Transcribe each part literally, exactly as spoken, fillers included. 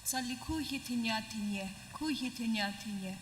Sali khu hie thenie thenie, khu hie thenie thenie.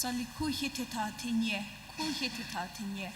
Sali khu hie thetha thenie, khu hie thetha thenie.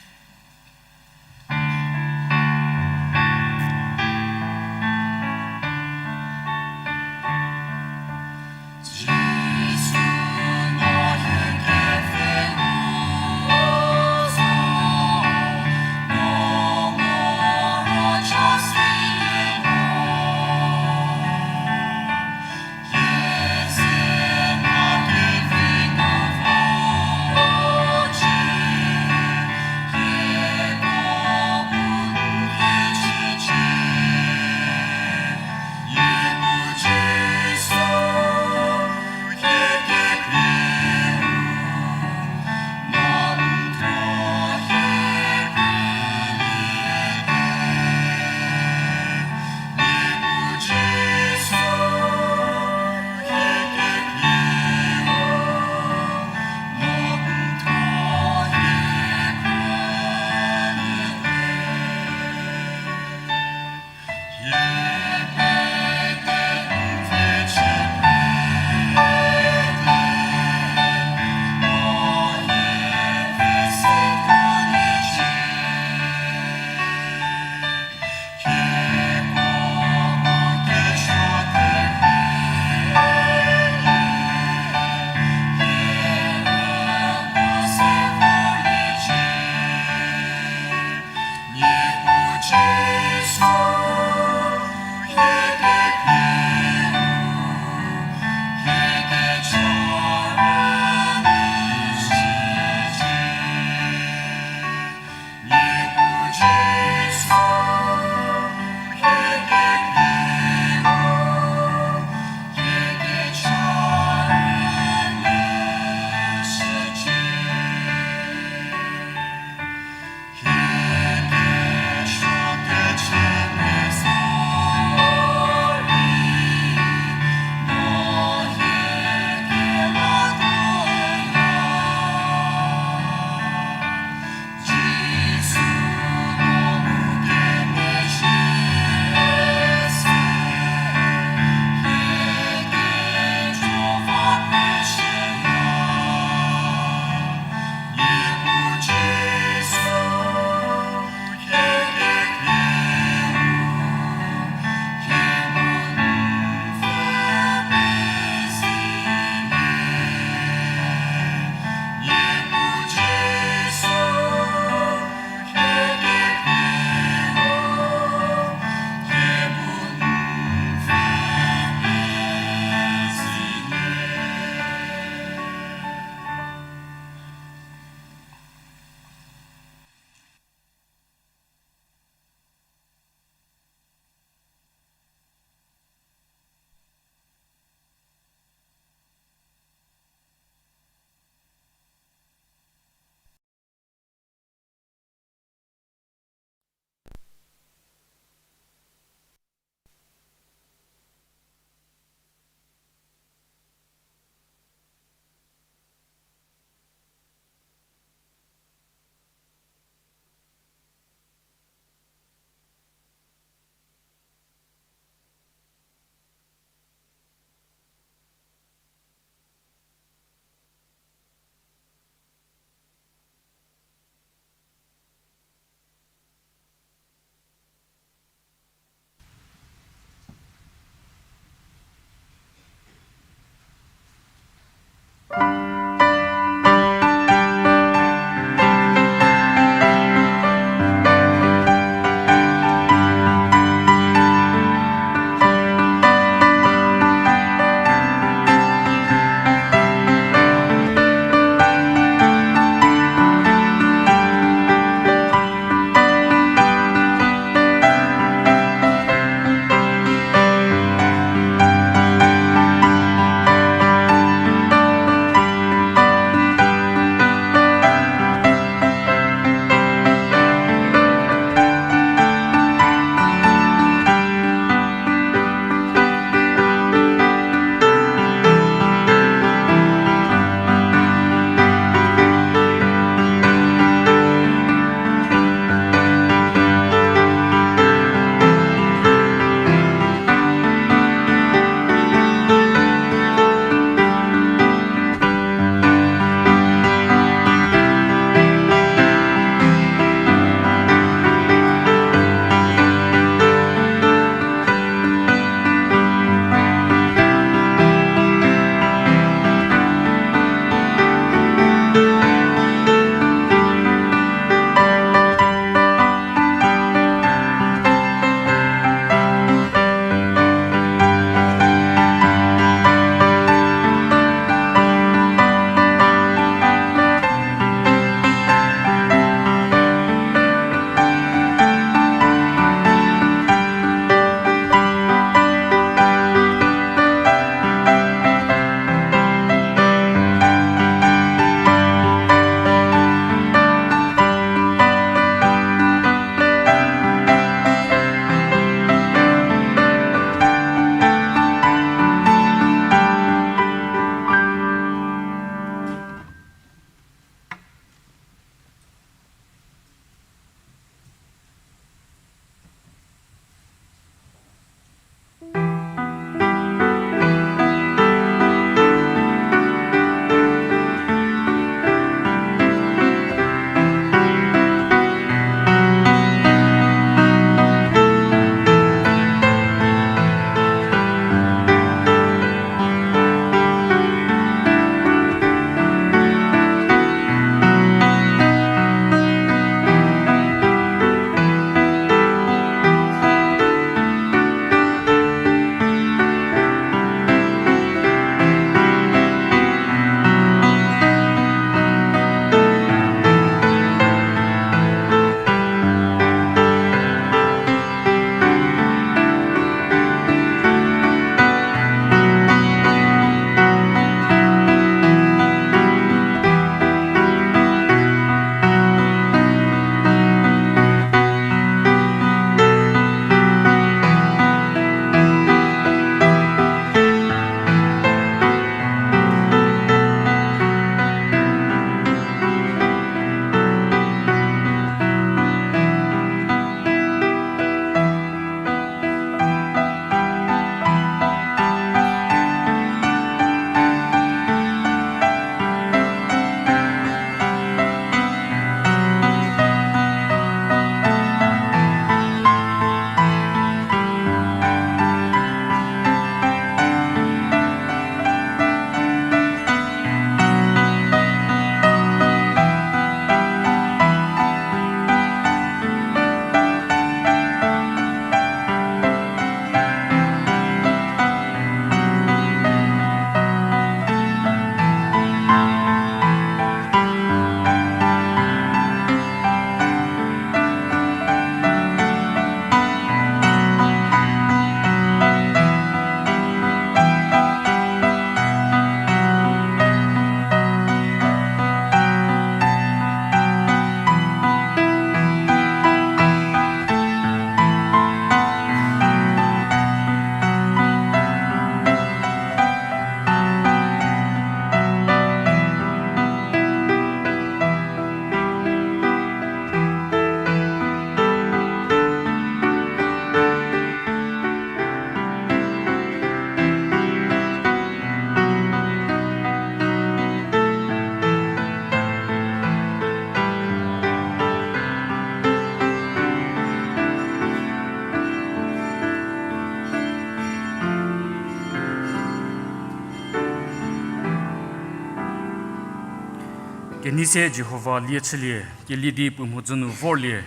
Kenei se Jihova lie chülie, kelie di puo mhodzü nu vorlie,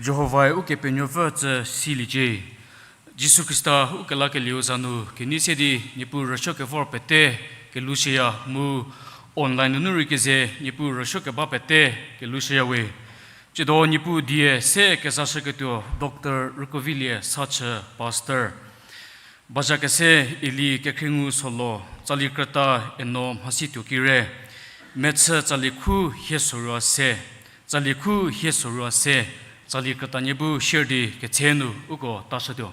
Jihovae Ukepenuopfü tsü siliecie. Jisu Khrista ukelakelieu za nu kenei se di Niepuu rüsuo kevor pete kelushüya mu online nunu rei keze Niepuu rüsuo keba pete kelushüya we. Tsiedo Niepuu die se kezashüketuo Doctor Rükovilie Sachü, Pastor. Bazha kese Eli Kekhriengu Solo, tsali krüta eno mhasi tuo kire. Mechü tsali khu hie sorou se, tsali khu hie sorou se, tsali krütanie bu share di ketse nu uko tashütuo.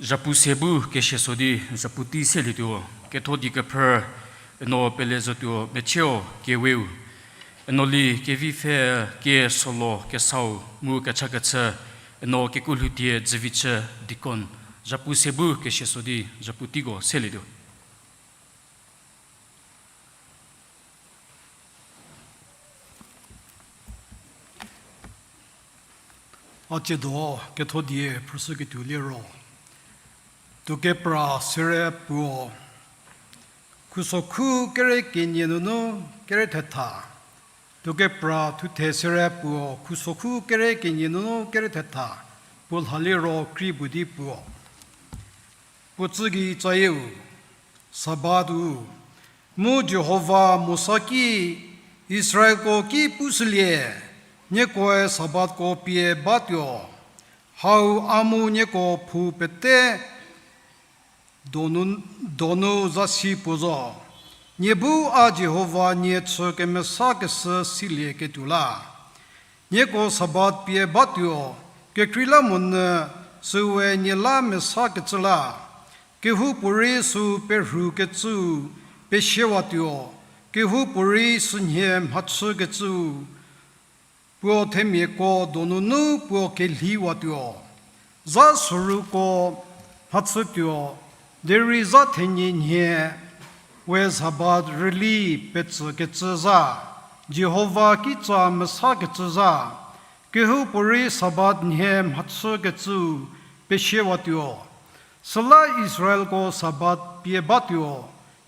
Zhapu se bu kesia so di zhapu tei selietuo, ketho die kephrü, eno pele zotuo Mecheo Keweu, eno li Kevipfhe Kesolo Kesau mu kechakechü, eno Kekulhoutie Dzüvichü deacon, zhapu se bu kesia so di zhapu teiko selietuo. A tsiedo ketho die phrüshüketuo liro, tuokepra sere puo Khusokhu kere kenie nunu kere thetha. Tuokepra thuthe sere puo khusokhu kere kenie nunu kere thetha, puo lha liro kri bu di puo. Puo tsügei tsayieu, Sabat-u. Mu Jihova Mosa ki, Israelko ki pushülie, niekoe Sabatko pie batuo. Hau a mu nieko phou pete donu, donu zasi puo zo. Nie bu a Jihova nie chü kemesakeshü silieketuo la. Nieko Sabat pie batuo, kekreilamonyü süue nie la mesakecü la. Kehoupuorei sü perhukecüu pesiewatuo, kehoupuorei sünhie mhachükecüu puo themiako donunu puo kelhiwatuo. Za soruko mhachütuo, derei za thenie nhie we Sabat rüli petsükecü za, Jihova kitsa mesakecü za, kehoupuorei Sabat nhie mhachükecüu pesiewatuo. Süla Israelko Sabat pie batuo,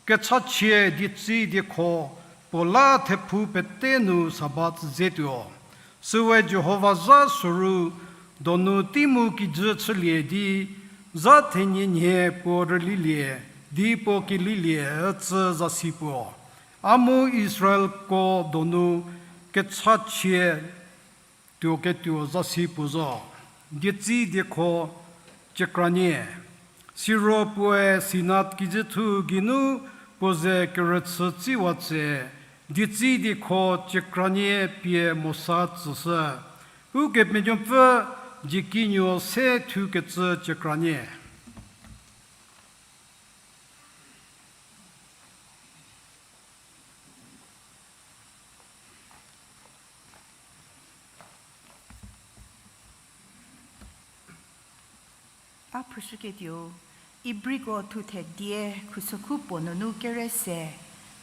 kechachie dietsi diekho puo la thephou pete nu Sabat zetuo. Süue Jihova za soru donu tei mu kijü chülie di, za thenie nhie puo rülilie di puo kelilie ücü zasi puo. A mu Israelko donu kechachie tuoketuo zasi puo zo. Dietsi diekho ciekranie. Siro puoe Sinai kijüthu geinu puo ze kerüchü tsiwa tse, dietsi diekho ciekranie pie Mosa tsüshü. Ukepenuopfü diekinuo se thukecü ciekranie. A phrüshüketuo, Ibriko thuthe die khusokhu puo nunu kere se,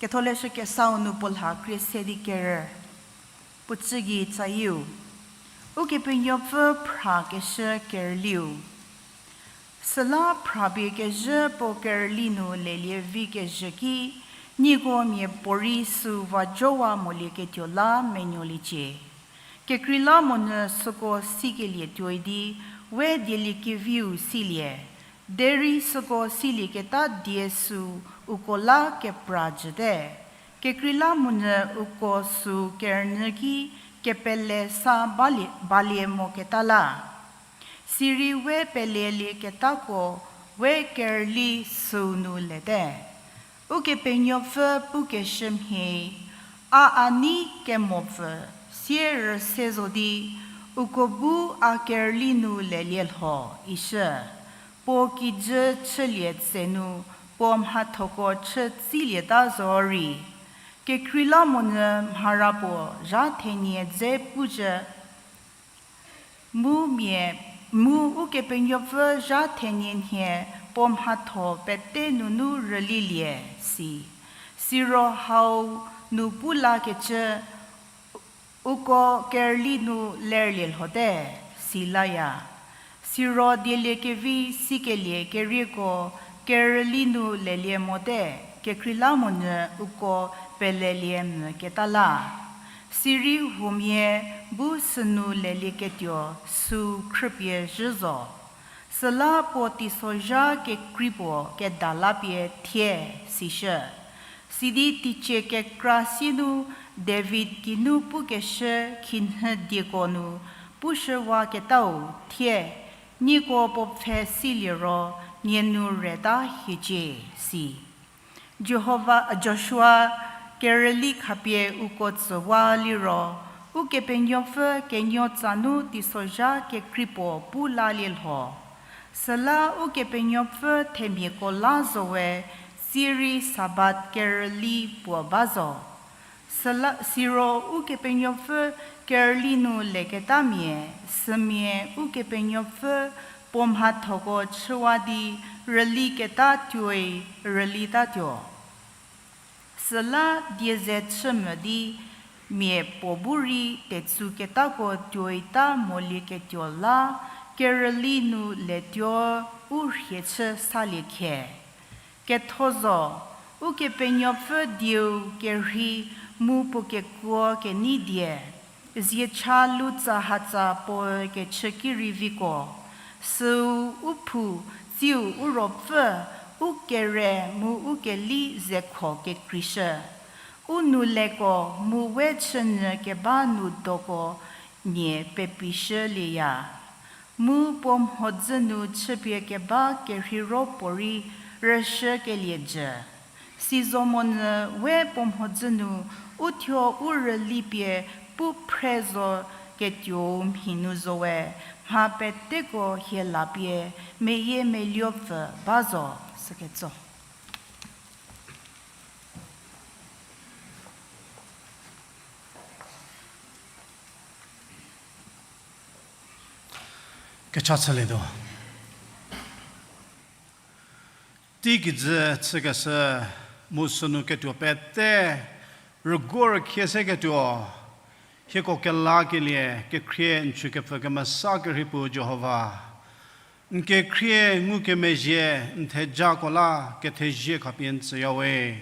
Ketholeshü Kesau nu puo lha krie se di kerü. Puo tsügei tsayieu, Ukepenuopfü phrakeshü kerüliu. Süla phrapie kezhü puo kerüli nu lelie vi kezhü ki, nieko miapuorei sü va jowa molieketuo la menuoliecie. Kekreilamonyü süko sikelie tuoi di, we dieliekeviu silie, derei süko silieketa die sü uko la kepra jüte. Kekreilamonyü uko sü kerünyü ki kepele sa balie, balie moketa la. Sirei we pelelieketako we kerüli süu nu lete. Ukepenuopfü pukeshü mhie, a a nei kemopfü sie rüse zo di, uko bu a kerüli nu lelie lho, ishü. Puo kijü chülie tse nu puo mhathoko chü tsilieta zorei, kekreilamonyü mhara puo zha thenie dze puzhü, mu mia, mu Ukepenuopfü zha thenie nhie puo mhatho pete nunu rülilie, si. Siro hau nu pu lakecü, uko kerüli nu lerlie lhote, si laya. Siro dieliekevi sikelie kerieko kerüli nu lelie mote, kekreilamonyü uko pelelie mvüketa la. Sirei huomia bu sünu lelieketuo süu khrüpie zhü zo. Süla puo teisozha kekrei puo keda lapie thie, sishü. Sidi teicie kekra sie nu David geinu pukeshü khinhie dieko nu pushüwaketau thie, nieko puo pfhe silie ro nie nu reta hiecie, si. Jihova, Joshua kerüli khapie uko tsüwa liro, Ukepenuopfü kenuotsa nu teisozha kekrei puo pu lalie lho. Süla Ukepenuopfü themiako la zowe, sirei Sabat kerüli puo ba zo. Süla, siro Ukepenuopfü kerüli nu leketamia, sümia Ukepenuopfü puo mhathoko chüwa di rüliketa tuoi rülitatuo. Süla die ze chü mvü di mia puo bu rei tetsuketako tuoita molieketuo la kerüli nu letuo u rhie chü salie khe. Ketho zo, Ukepenuopfü dieu kerhei mu puo kekuo kenei die, zie cha lutsahatsa puoe kechü ki rei viko, süu u phou, tsiu u ruopfü, u kere mu u keli zekho kekreishü. U nouleko mu we chünyü keba noudoko nie pepishülieya. Mu puo mhodzü nu chüpie keba kerheiro puorei rüshükelie jü. Sizomonyü we puo mhodzü nu uthuo u rüli pie pu phre zo ketuou mhi nu zowe, mha peteko hie lapie meyiemeluopfü ba zo, süketso. Kecha chülietuo. Teikijü chükeshü mu sünu ketuo pete rüguo rükhie se ketuo, hieko kelakelie kekhrie n chükepfü kemesa kerhei puo Jihova. N kekhrie ngukemezhie n thejako la kethezie khapie n tsüyawe.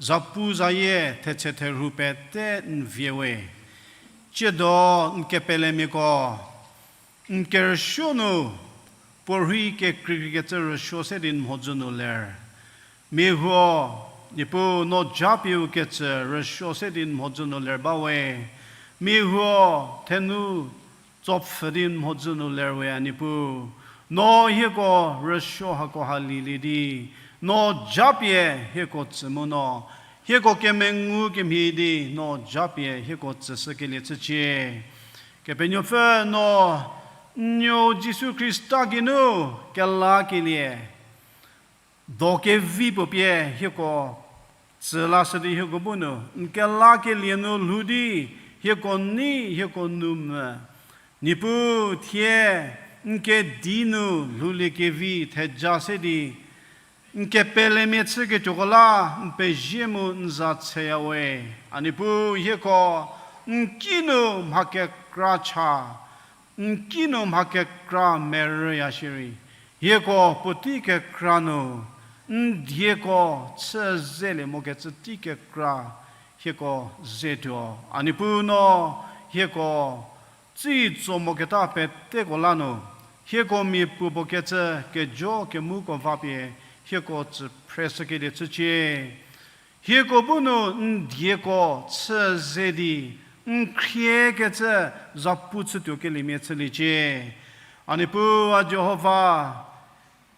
Zapu zayie thetse therhu pete n vie we. Tsiedo n kepelemiako n kerüsuo nu puorhei kekreikreikecü rüsuo se di n mhodzü nu ler. Mia huo, Niepuu, no japieu kecü rüsuo se di n mhodzü nu ler bawe. Mia huo, thenu tsopfhü di n mhodzü nu ler we a Niepuu. No hieko rüsuo hako ha lielie di, no japie hieko tsü mu no, hieko kemengu kemhie di no japie hieko tsüshükelie chücie. Kepenuopfü no, n nuou Jisu Khrista geinu kelakelie do kevi puo pie hieko tsü lashü di hieko bu nu n kelakelie nu lhou di hieko nei hieko nu mvü. Niepuu thie n kedi nu lhoulie kevi theja se di n kepelemia chüketuoko la n pezie mu n za tseyawe. A Niepuu hieko n kinu mha kekra cha, n kinu mha kekra merüya shierei, hieko puotei kekra nu n dieko chü zelie mokecü tei kekra hieko zetuo. A Niepuu no hieko tsitso moketa peteko la nu, hieko mia puopuo kecü kejo kemuko va pie hieko tsü phreshükelie chücie. Hieko bu nu n dieko chü ze di, n khriekecü zapu chütuokeliemia chüliecie. A Niepuu a Jihova,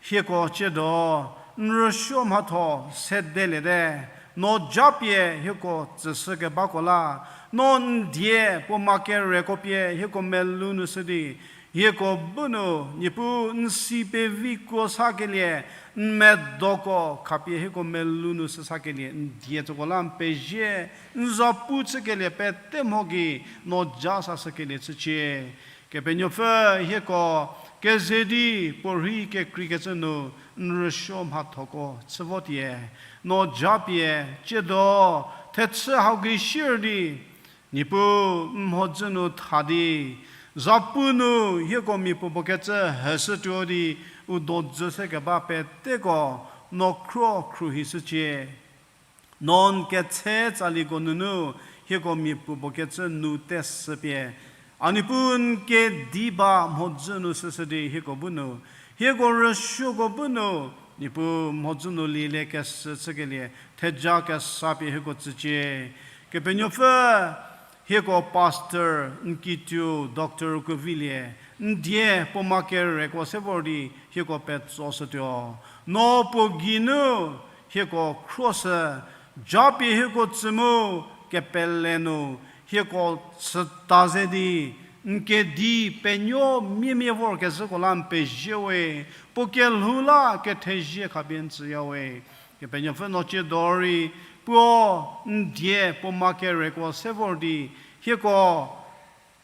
hieko tsiedo n rüsuo mhatho sedeliete, no japie hieko tsüshükebako la, no n die puo ma kereko pie hieko melou nu shü di, hieko bu nu Niepuu n si pevi kuo sakelie, n medoko khapie hieko melou nu shü sakelie n die tsüko la n pezie, n zapu chükelie pete mho gei no ja sashükelie chücie. Kepenuopfü hieko keze di puorhei kekreikecü nu n rüsuo mhathoko chü vo tie, no japie tsiedo thechü hau gei sier di, Niepuu n mhodzü nu tha di, zapu nu hieko mia puopuo kecü heshütuo di, u dodzü se keba peteko no khro khruohishücie. No n ketse tsaliko nunu hieko mia puopuo kecü nu tesü pie, a Niepuu n kedi ba mhodzü nu shüshü di hieko bu nu, hieko rüsuoko bu nu, Niepuu mhodzü nu lielie kesü chükelie theja kesa pie hieko tsücie. Kepenuopfü, hieko pastor n kituo doctor Kuvilie, n die puo ma kereko se vor di hieko petsoshütuo. No puo geinu hieko khroshü, japie hieko tsü mu kepele nu hieko chüta ze di, n kedi penuo miemia vorkezhüko la n pezie we, puo kelhou la kethezie khapie n tsüya we. Kepenuopfü no tsiedo rei, puo n die puo ma kereko se vor di, hieko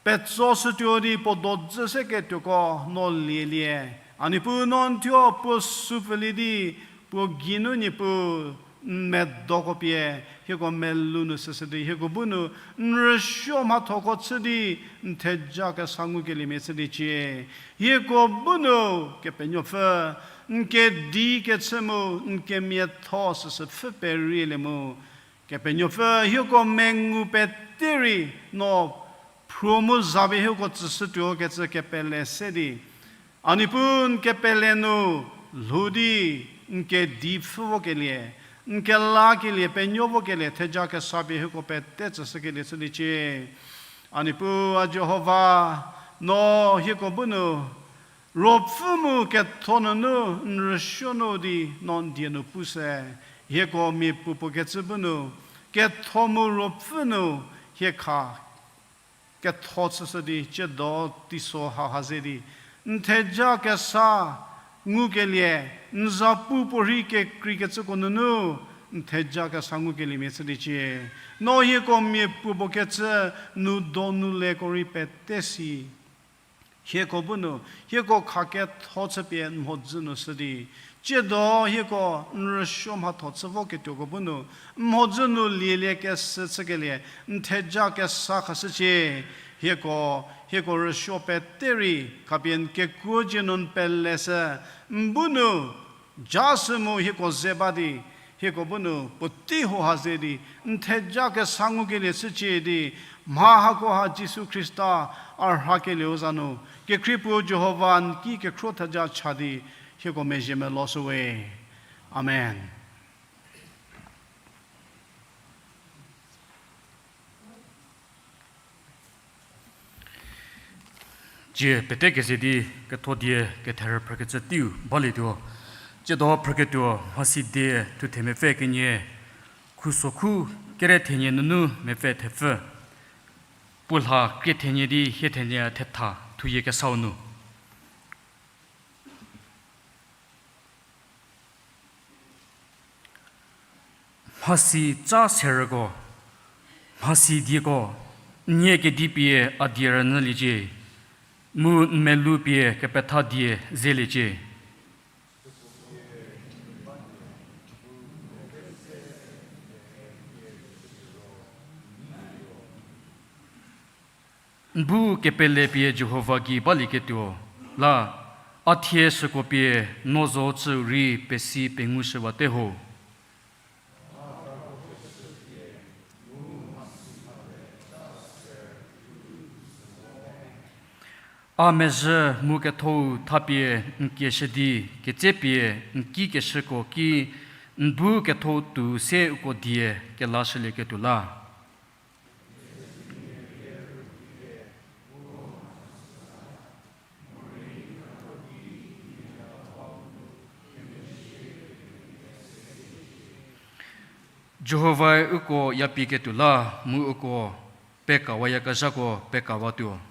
petsoshütuo di puo dodzü se ketuoko no lielie. A Niepuu no n thuo puo sü pfülie di, puo geinu Niepuu n medoko pie, hieko melou nu süsü di, hieko bu nu n rüsuo mhathoko chü di, n theja kesa ngukeliemia chü di cie. Hieko bu nu, Kepenuopfü, n kedi kechü mu, n kemiatho süsü pfhü perielie mu. Kepenuopfü, hieko mengu pete rei, no phruo mu zapie hieko tsüshütuo kecü kepele se di. A Niepuu n kepele nu lhou di n kedi pfhü vokelie, n kelakelie penuo vokelie, theja kesa pie hieko pete tsüshükelie chü di cie. A Niepuu a Jihova, no hieko bu nu, ruopfü mu ketho nunu n rüsuo nu di no n die nu pu se, hieko mia puopuo kecü bu nu, ketho mu ruopfü nu hie kha ketho chüshü di, tsiedo teiso haha ze di, n theja kesa ngukelie, n zapu puorhi kekreikecüko nunu, n theja kesa ngukeliemia chü di cie. No hieko mia puopuo kecü, nu donu leko rei pete si. Hieko bu nu, hieko kha ketho chüpie n mhodzü nu shü di. Tsiedo hieko n rüsuo mhatho chü voketuoko bu nu, n mhodzü nu lielie kesü chükelie, n theja kesa khashücie. Hieko, hieko rüsuo pete rei, khapie n kekuo dzie nu n pele se, n bu nu, ja sü mu hieko ze ba di, hieko bu nu puotei hoha ze di, n theja kesa ngukelie chücie di, mha hakoha Jisu Khrista a rhakelieu za nu, kekhrie puo Jihova n ki kekhro theja cha di, hieko mezhie melo shüwe. Amen. Cie pete keze di ketho die ketherü phrükecü teiu balietuo. Tsiedo phrüketuo mhasi die thuthe mepfü kenie, khusokhu kere thenie nunu mepfü thepfü. Puo lha krie thenie di hie thenie thetha thuyie kesau nu. Mhasi tsa serüko, mhasi dieko, n nie kedi pie a die rünyüliecie, mu n melou pie kepetha die zeliecie. N bu kepele pie Jihova gei balieketuo la, a thie süko pie no zo cü rei pesi pengushüwate ho. A mezhü mu ketho-u thapie n kieshü di, ketsepie n ki keshüko ki, n bu ketho tuo se uko die kelashülieketuo la. Jihovae uko yapiketuo la mu uko pekawayakezhako pekawatuo.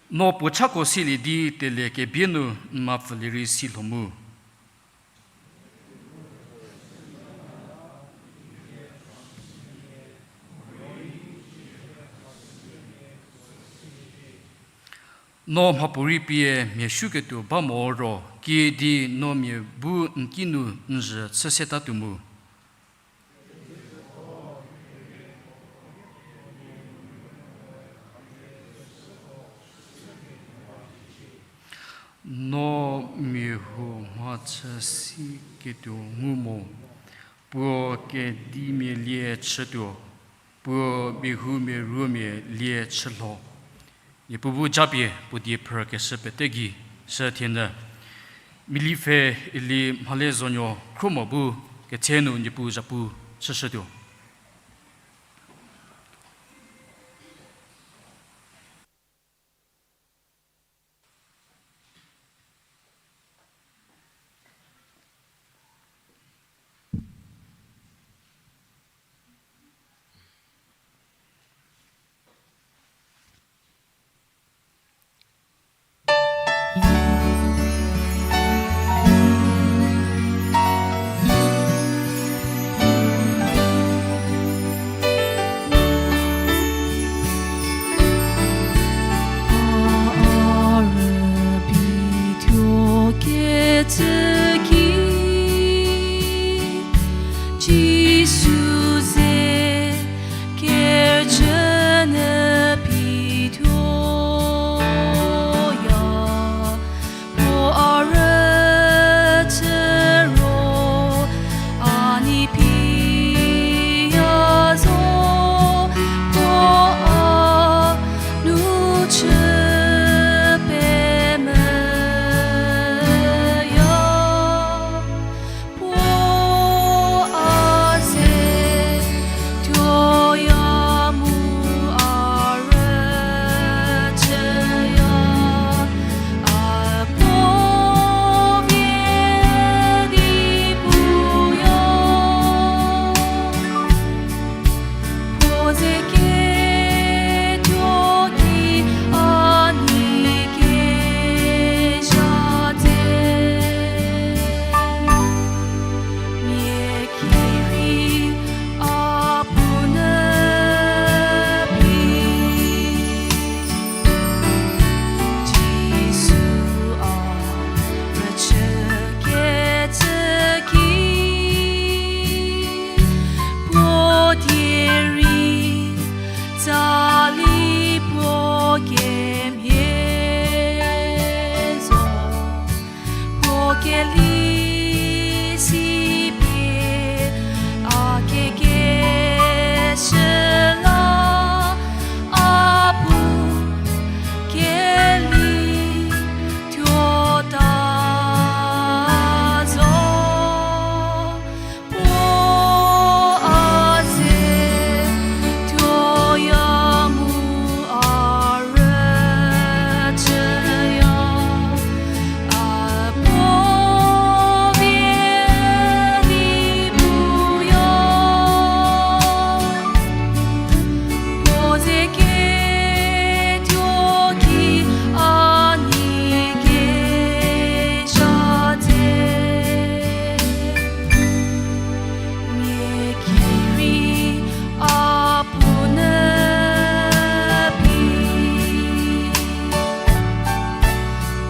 No puo chako silie di tele kebie nu n mapfülie rei si lho mu. No mhapuorei pie mia suketuo ba mo ro, kiüdi no mia bu n ki nu n zhü chü setatuo mu. No mia huo mhachü siketuo ngu mo, puo kedimia lie chütuo, puo miahuomia ruomia lie chülho. Niepuu bu japie puo die phrükeshü pete gei shü thienyü. Milipfhe Eli Mhalezonuo Khromo bu ketse nu Niepuu zapu chüshütuo. Keli si pie a kekeshü la, a pu keli tuota zo. Puo a ze tuoya mu a rüchüya, a puo vie di puya. Puo ze ketuo ki a nie kezha tse. Mia ki rei a puo nyü phi.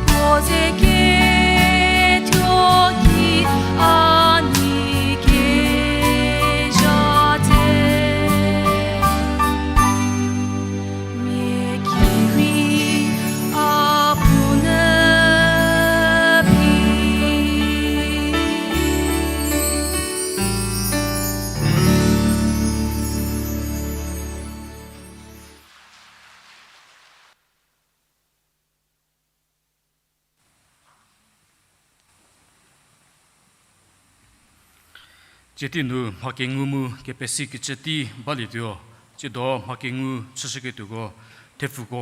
Puo ze ketuo ki a nie kezha tse. Mia ki rei a puo nyü phi. Tsie tei nu mha kengu mu kepesikecü tei balietuo, tsiedo mha kengu chüshüketuoko thepfuko.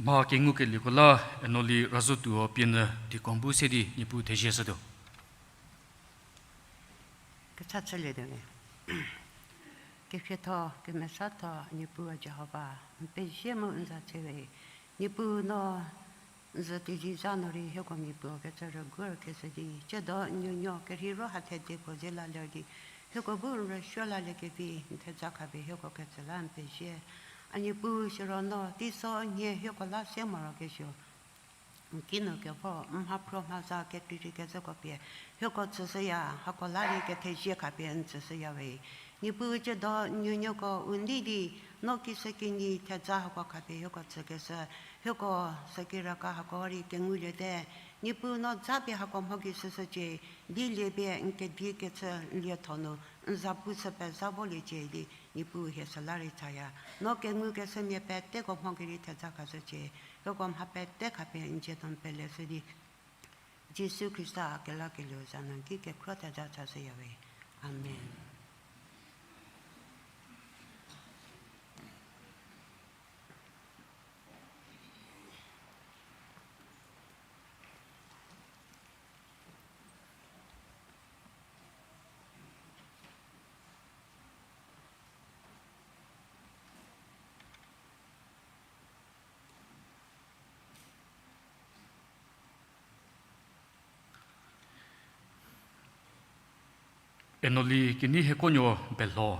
Mha kengukelieko la Enoli Razotuo pie nyü deacon bu se di Niepuu thezie shütuo. Kecha chülie de. Kekhrietho, kemesatho, Niepuu Jihova, n pezie mu n za tse we. Niepuu no n zü teizizha nu rei hieko mia puo kecü rüguor kecü di, ciedo n nuonuo kerhei ro ha thediko ze lalie di, hieko bu n rüsuo laliekevi n theja khapie hieko ketsü la n pezie. A Niepuu siro no teiso nhie hieko la se morokesuo n kinu kevo, n mhaphruo mhaza kekrei rei kezhüko pie hieko tsüshüya, hako la rei kethezie khapie n tsüshüya we. Niepuu ciedo n nuonuoko u nei di, no kishükinyi theja hako khapie hieko tsükeshü, hieko sükiraka hako rei kenguliete. Niepuu no japie hako mho gei shüshücie, di lie pie n kedi kechü n lietho nu n za pu chü pezha voliecie di, Niepuu hie süla rei chaya. No kengukeshümia peteko mho gei rei theja khashücie, hieko mha pete khapie n dzie tuo n peleshü di, Jisu Khrista kelakelieu za nu ki kekhro theja chashüya we. Amen. Enoli kenei hieko nuo belho,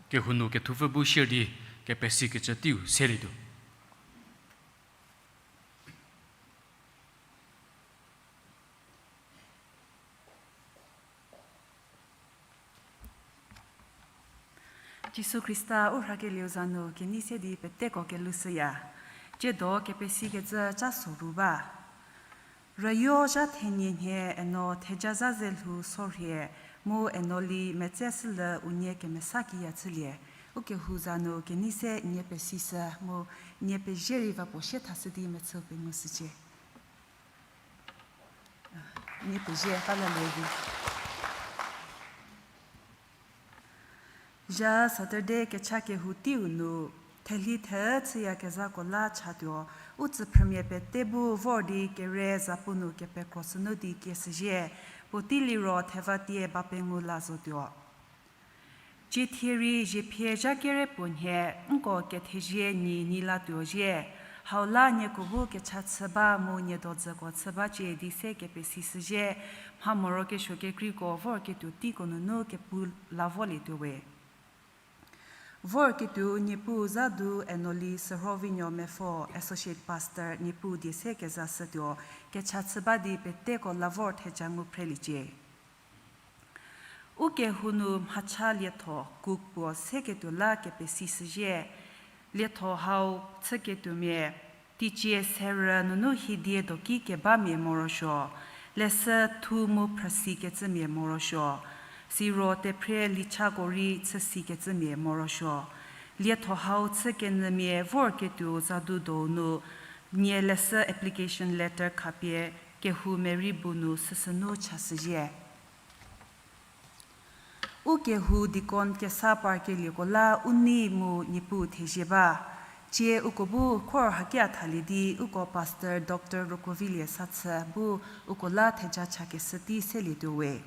kehou nu kethupfü bu share di kepesikecü teiu selietuo. Jisu Khrista u rhakelieu za nu kenei se di peteko kelhoushüya. Ciedo kepesikecü ca soru ba. Rüyo zha thenie nhie Eno theja zha ze lhou sorhie mu Enoli metseshülie unie kemesa kiya chülie. Ukehou za nu kenei se nie pesishü mu nie pezie rei va puo sie thashü di mechü pengushücie. Nie pezie, ta lalie vi. Zha Saturday kecha kehou teiu nu, thelhi the chüyakezhako la chatuo, u tsüphrümia pete bu vor di kere zapu nu kepekro sünu di kieshüzhie, puotei liro thevatie ba pengou la zotuo. Cie thie rei ziephie zha kere puo nhie, nko kethezie nyi nyi latuo zhie, hau la nieko bu kecha chü ba mu nie dodzüko chü bacie di se kepesishüzhie, mha morokesuo kekreiko vorketuo teiko nunu kepu la volietuo we. Vorketuo Niepuu za du Enoli Sürhovinuo Mepfo, Associate Pastor, Niepuu die se kezashütuo, kecha chü ba di peteko la vor theja ngu phreliecie. Ukehou nu mhacha lietho kuk puo seketuo la kepesishüzhie, lietho hau chüketuomia, teicie serü nunu hidie doki kebamia morosuo, leshü thu mu phrüsikecümia morosuo, siro tephrie lichako rei chüsikecümia morosuo, lietho hau chükenyümia vorketuo za du donu, nie leshü application letter khapie kehou merei bu nu süsünu chashüzhie. Ukehou deacon kesa parkelieko la u nei mu Niepuu thezie ba. Cie uko bu khor hakia thalie di uko Pastor Doctor Rokovilie Sathü bu uko la theja chakeshü tei selietuo we.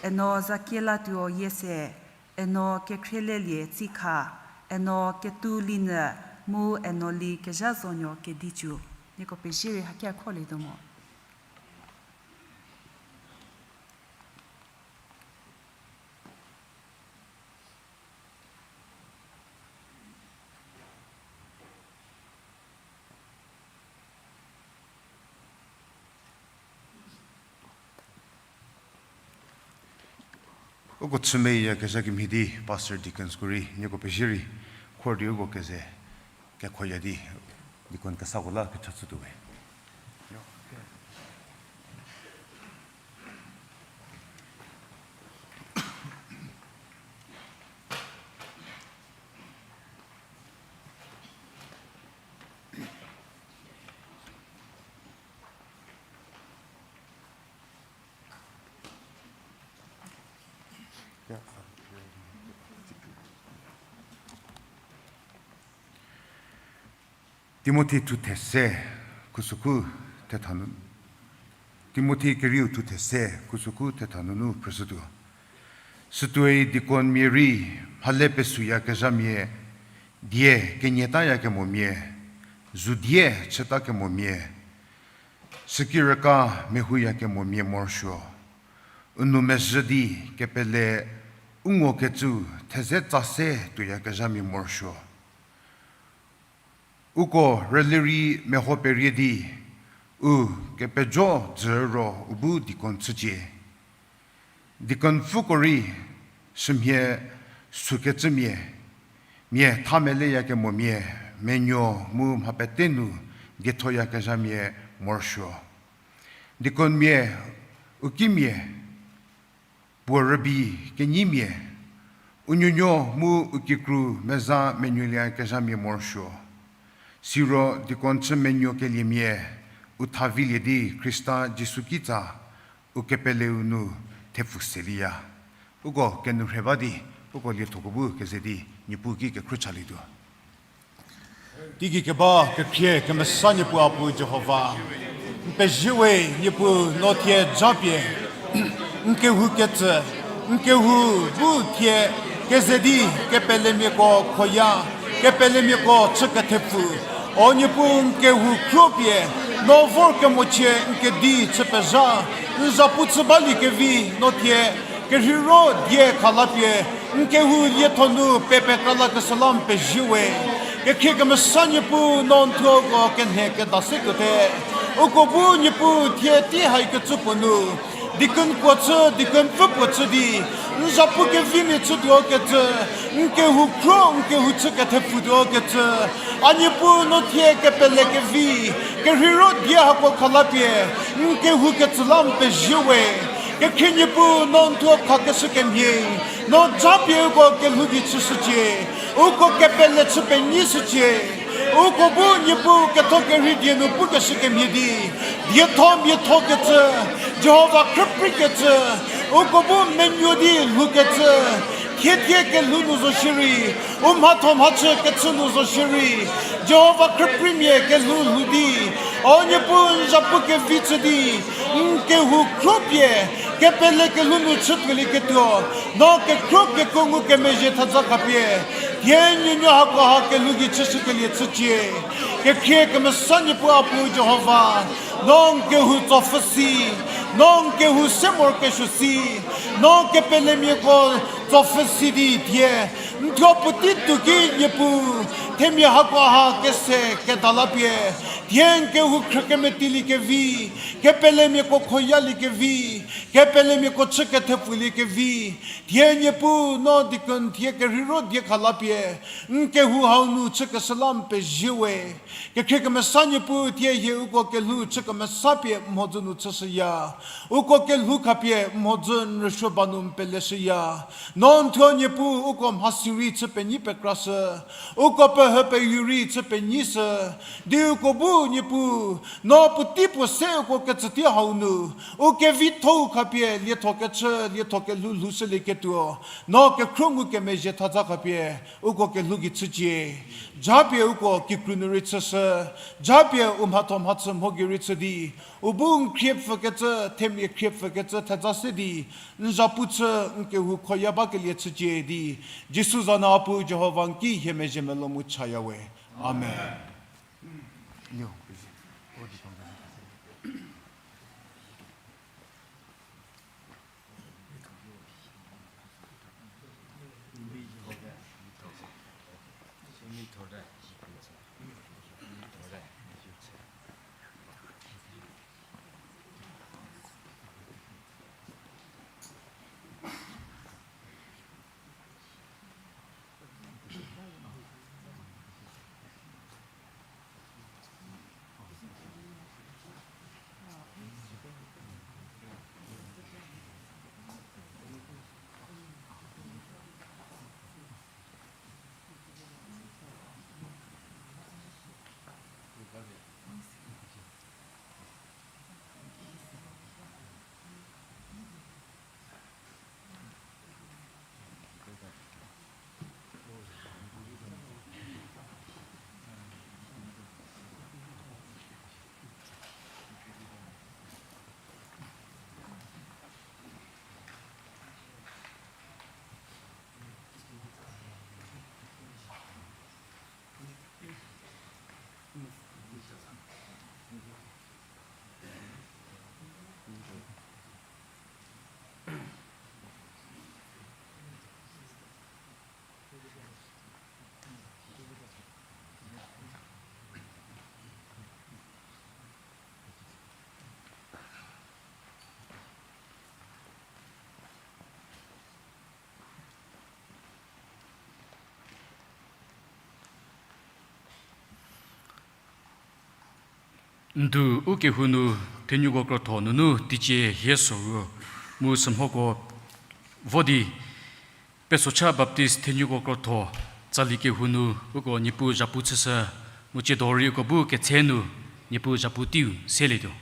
Eno Zakielatuo Yiese, Eno Kekhrielelie Tsikha, Eno Ketulinyü, mu Enoli Kezhazonuo Kedichu. Nieko pezie rei hakia kholietuo mo. Uko chümeyakezha kemhie di Pastor Deaconsko rei nieko pezie rei khor di uko keze kekhoya di deacon kesako la kecha chütuo we. Timothi thuthe se, khusükhu thetha nu, Timothi kerieu thuthe se, khusükhu thetha nunu phrüshütuo. Sütuoi deaconmia rei, mhale pesuyakezhamia, die kenyatayakemomia, zu die chütakemomia, süki rüka mehuyakemomia morosuo. U nou mezhü di kepele u ngokecü theze tsa se tuoyakezhamia morosuo. Uko rüli rei meho perie di, u kepejo dzü ro u bu deacon chücie. Deaconpfüko rei sümhie sükecümia, mia tha meleyakemomia, menuo mu mha pete nu diethoyakezhamia morosuo. Deaconmia, u kimia, puo rübei kenyimia, u nuonuo mu u kikru meza menuolieyakezhamia morosuo. Siro deacon chü menuokeliemia, u thavilie di Khrista Jisu kitsa u kepeleu nu thepfu selieya. Uko kenou rhe ba di, uko liethoko bu keze di, Niepuu ki kekhruohi chalietuo. Teigei keba kekhrie kemesa Niepuu a pu Jihova. N pezie we Niepuu no thie japie. N kehou ketsü, n kehou bu thie keze di kepelemiako khoya, kepelemiako chü kethepfu. O Niepuu n kehou khruopie, no vor kemochie n kedi chü pezha, n zapu chü baliekevi no thie kerheiro die khalapie, n kehou lietho nu pepekra lakeshü la n pezie we. Kekhrie kemesa Niepuu no n thuoko kenhe keda se tuote. Uko bu Niepuu thie tei haikecü puo nu, deacon puo chü, deaconpfü puo chü di, n zapu kevimia chütuo kecü, n kehou khruo, n kehou chü kethepfutuo kecü, a Niepuu no thie kepele kevi, kerheiro die hako khalapie, n kehou ketsü la n pezie we. Kekhrie Niepuu no n thuo khakeshü kemhie, no japie uko kelhou gei chüshücie, uko kepele chü penyishücie. Uko bu Niepuu ketho kerhei die nu pukeshü kemhie di, dietho miatho kecü, Jihova khrüprei kecü, uko bu menuo di lhoukecü, thie thie kelhou nu zo shierei, u mhatho mhachü kechü nu zo shierei, Jihova khrüpreimia kelhou lhou di, o Niepuu n zapu kevi chü di, n kehou khruopie, kepele kelhou nu chütuolieketuo, no kekhruo kekuo ngukemezhie theza khapie, thie nuonuo hakoha kelhou gei chüshükelie chücie. Kekhrie kemesa Niepuu a pu Jihova, no n kehou tsopfhü si, no n kehou se morokesuo si, no kepelemiako tsopfhü si di thie, n thuo puotei tuo ki Niepuu, themia hakoha kese kedalapie, thie n kehou khrü kemetiliekevi, kepelemiako khoyaliekevi, kepelemiako chü kethepfuliekevi, thie Niepuu no deacon thie kerheiro die khalapie, n kehou hau nu chükeshü la n pezie we. Kekhrie kemesa Niepuu thie hie uko kelhou chü kemesapie mhodzü nu chüshüya. Uko kelhou khapie mhodzü n rüsuo ba nu n peleshüya. No n thuo Niepuu uko mhasi rei chü penyi pekrashü. Uko pehü peyu rei chü penyishü. Di uko bu Niepuu, no puotei puo se uko ketsütei hau nu, u kevithou khapie lietho kechü, lietho kelhou lhoushülieketuo, no kekhruo ngukemezhie theza khapie, uko kelhou gei chücie. Japie uko kikru nu rei chüshü, japie u mhatho mhachü mho gei rei chü di, u bu n khriepfükecü, themia khriepfükecü theza se di, n zapu chü n kehou khoya bakelie chücie di, Jisu za nu a pu Jihova n ki hie mezhie melou mu chaya we. Amen. Ndu u kehou nu thenuko krotho nunu teicie hie soru mu sümhoko vo di, Pesocha Baptist thenuko krotho tsali kehou nu uko Niepuu zhapu chüshü, mu tsiedo rei uko bu ketse nu Niepuu zhapu teiu selietuo.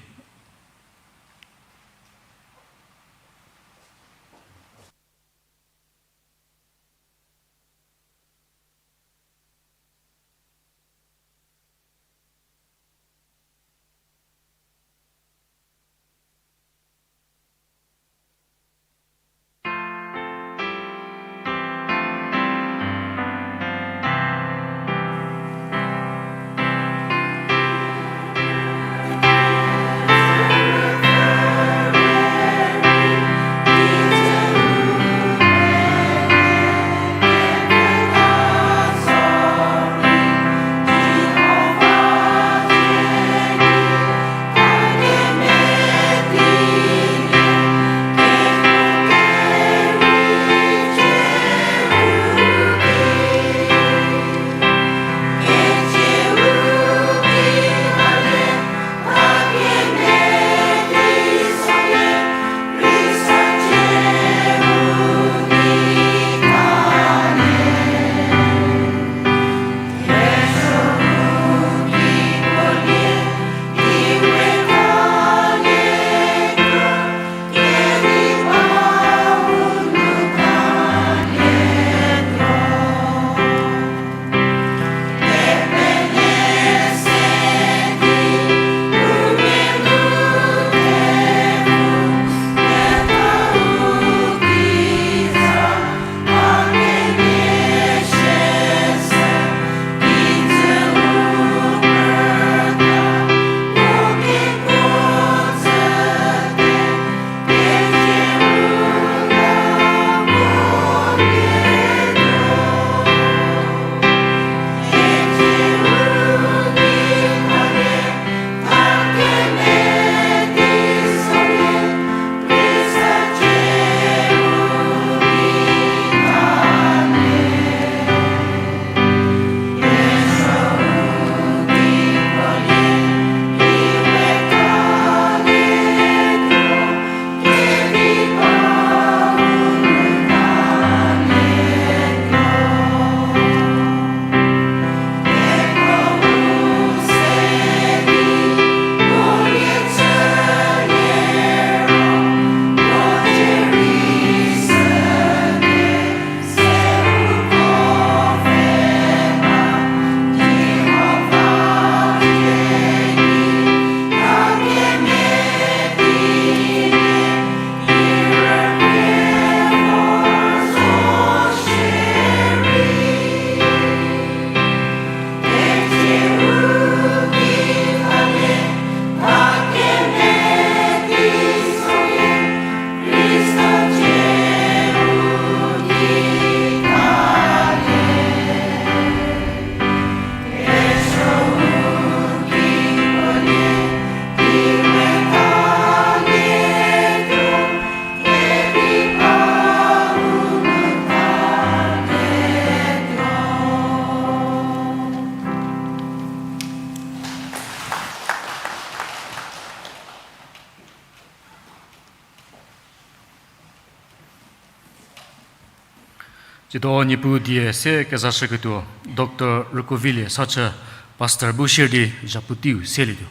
Tsiedo Niepuu die se kezashüketuo Doctor Rükovilie Sachü, Pastor bu shierei zhapu teiu selietuo.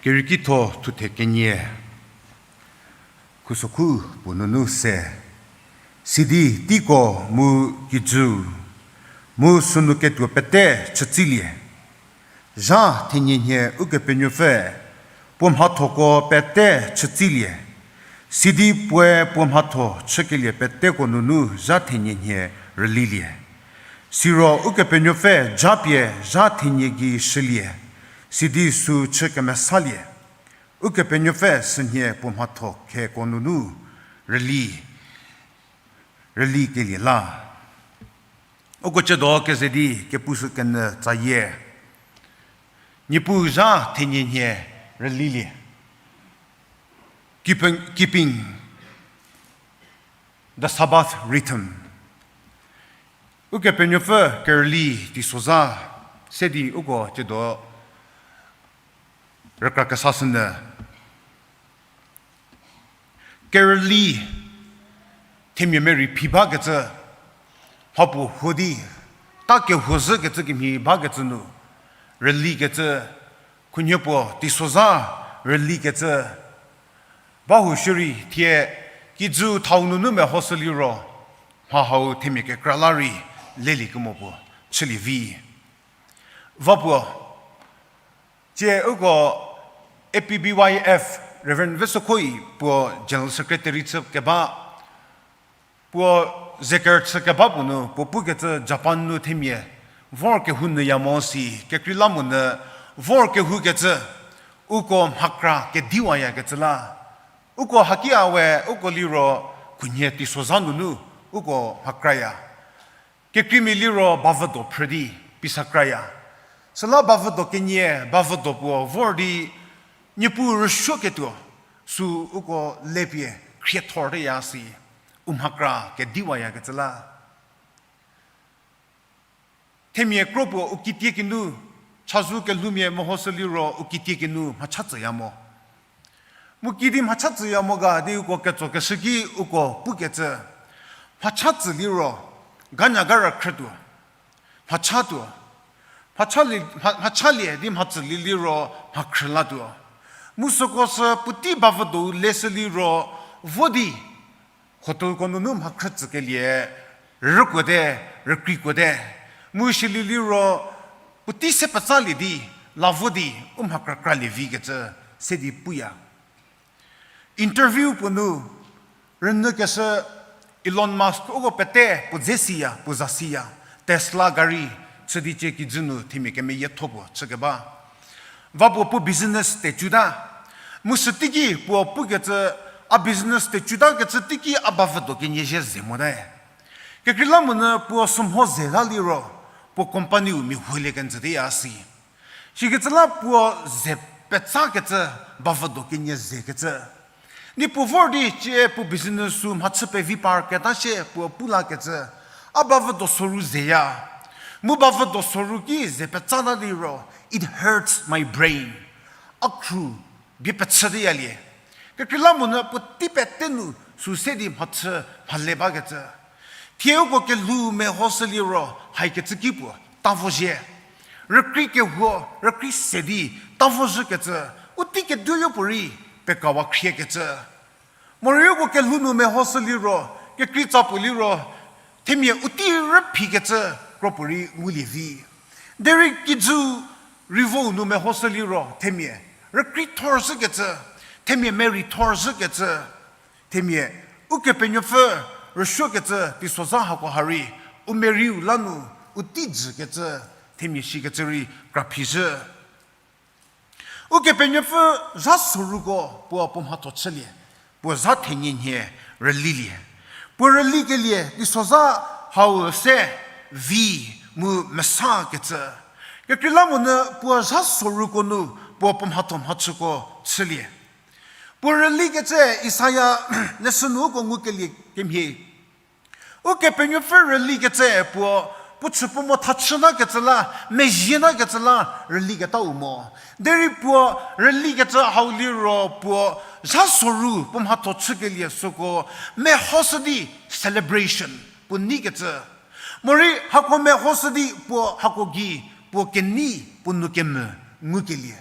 Kerieki tho thuthe kenie, khusokhu puo nunu se, sidi teiko mu kijü, mu sünu ketuo pete chütsilie. Zha thenie nhie Ukepenuopfü puo mhathoko pete chütsilie. Sidi puoe puo mhatho chükelie peteko nunu zha thenie nhie rülilie. Siro Ukepenuopfü japie zha thenie gei shülie. Sidi sü chü kemesalie. Ukepenuopfü sünhie puo mhatho kheko nunu rüli, rülikelie la. Uko ciedo keze di kepushü kenyü tsayie. Niepuu zha thenie nhie rülilie. Keeping, keeping The Sabbath Rhythm. Ukepenuopfü kerüli teisozha se di uko tsiedo rükra kesashünyü. Kerüli themia merei phi bakecü, mhapuo huo di, ta kehuo zhükecü kemhie bakecü nu, rülikecü, khunhie puo teisozha rülikecü, ba huo shierei thie, kijü thau nunu mehoshü liro, mha hau themia kekra la rei, lelie kemo puo, chülie vi. Va puo, tsie uko A P B Y F, Reverend Vesokhoi puo General Secretary chü keba, puo zeker chü keba puo nu, puo pukecü Japan nu themia, vor kehou nyüya mo si, kekreilamonyü, vor kehoukecü, uko mhakra kediwayakecü la. Uko hakia we, uko liro, khunhie teisozha nunu, uko mhakraya. Kekreimia liro bavüdo phrü di, pisa kraya. Süla bavüdo kenie, bavüdo puo vor di, Niepuu rüsuoketuo, sü uko lepie khriethorteya si, u mhakra kediwayakecü la. Themia kro puo u kitiekinu, chazou kelhoumia mehoshü liro u kitiekinu mhacha tsüya mo. Mu kidi mhacha tsüya mo ga di uko ketsokeshü ki uko pukecü. Mhacha tsü liro, ganya ga rükhrütuo. Mhachatuo. Mhachalie, mha-, mhachalie di mhatsülie liro mhakhrülatuo. Mu süko sü puotei bavüdou leshü liro vo di hotelko nunu mhakhrü tsükelie, rükuote, rükreikuote. Mu silie liro, puotei se petsalie di, la vo di, u mhakra kralie vikecü, se di puya. Interview puo nu, rünyükeshü Elon Musk uko pete puo dze siya, puo za siya, Tesla gari, chü di cie kijü nu themia kemeyietho puo chükeba. Va puo puo business tecuta. Mu sü teiki puo pukecü, a business tecutakecü teiki a bavüdo kenie zhie ze mote. Kekreilamonyü puo sümho ze la liro, puo company-u mia huolie kenjüteya si. Sikecü la puo ze petsakecü, bavüdo kenie zekecü. Niepuu vor di cie puo business sü mhachü pevi parketa shie puo pu lakecü. A bavüdo soru zeya. Mu bavüdo soru ki ze petsata liro, it hurts my brain. A khru bie pechüteyalie. Kekreilamonyü puotei pete nu sü se di mhachü mhale bakecü. Thie uko kelhou mehoshü liro haikecü ki puo ta vozhie. Rükrei kehuo, rükrei se di ta vozhükecü, u tei keduoyo puorei pekawa khriekecü. Morei uko kelhou nu mehoshü liro, kekreitsa puo liro, themia u tei rüphikecü kro puorei ngulie vi. Derei kijü rei vo nu mehoshü liro, themia rükrei thorzhükecü, themia merei thorzhükecü, themia Ukepenuopfü rüsuokecü teisozha hako ha rei, u mereiu la nu, u tei jükecü, themia shikecü rei kraphizhü. Ukepenuopfü zha soruko puo puo mhatho chülie, puo zha thenie nhie rülilie. Puo rülikelie teisozha hau se vi mu mesakecü. Kekreilamonyü puo zha soruko nu puo puo mhatho mhachüko chülie. Puo rülikecü Isaia leshü nu uko ngukelie kemhie. Ukepenuopfü rülikecü puo, puo chü puo mo tha chütakecü la, mezhietakecü la rüliketau mo. Derei puo rülikecü hau liro puo zha soru puo mhatho chükelie süko mehoshü di celebration puo neikecü. Morei hako mehoshü di puo hako gei puo kenei puo nou kemvü ngukelie.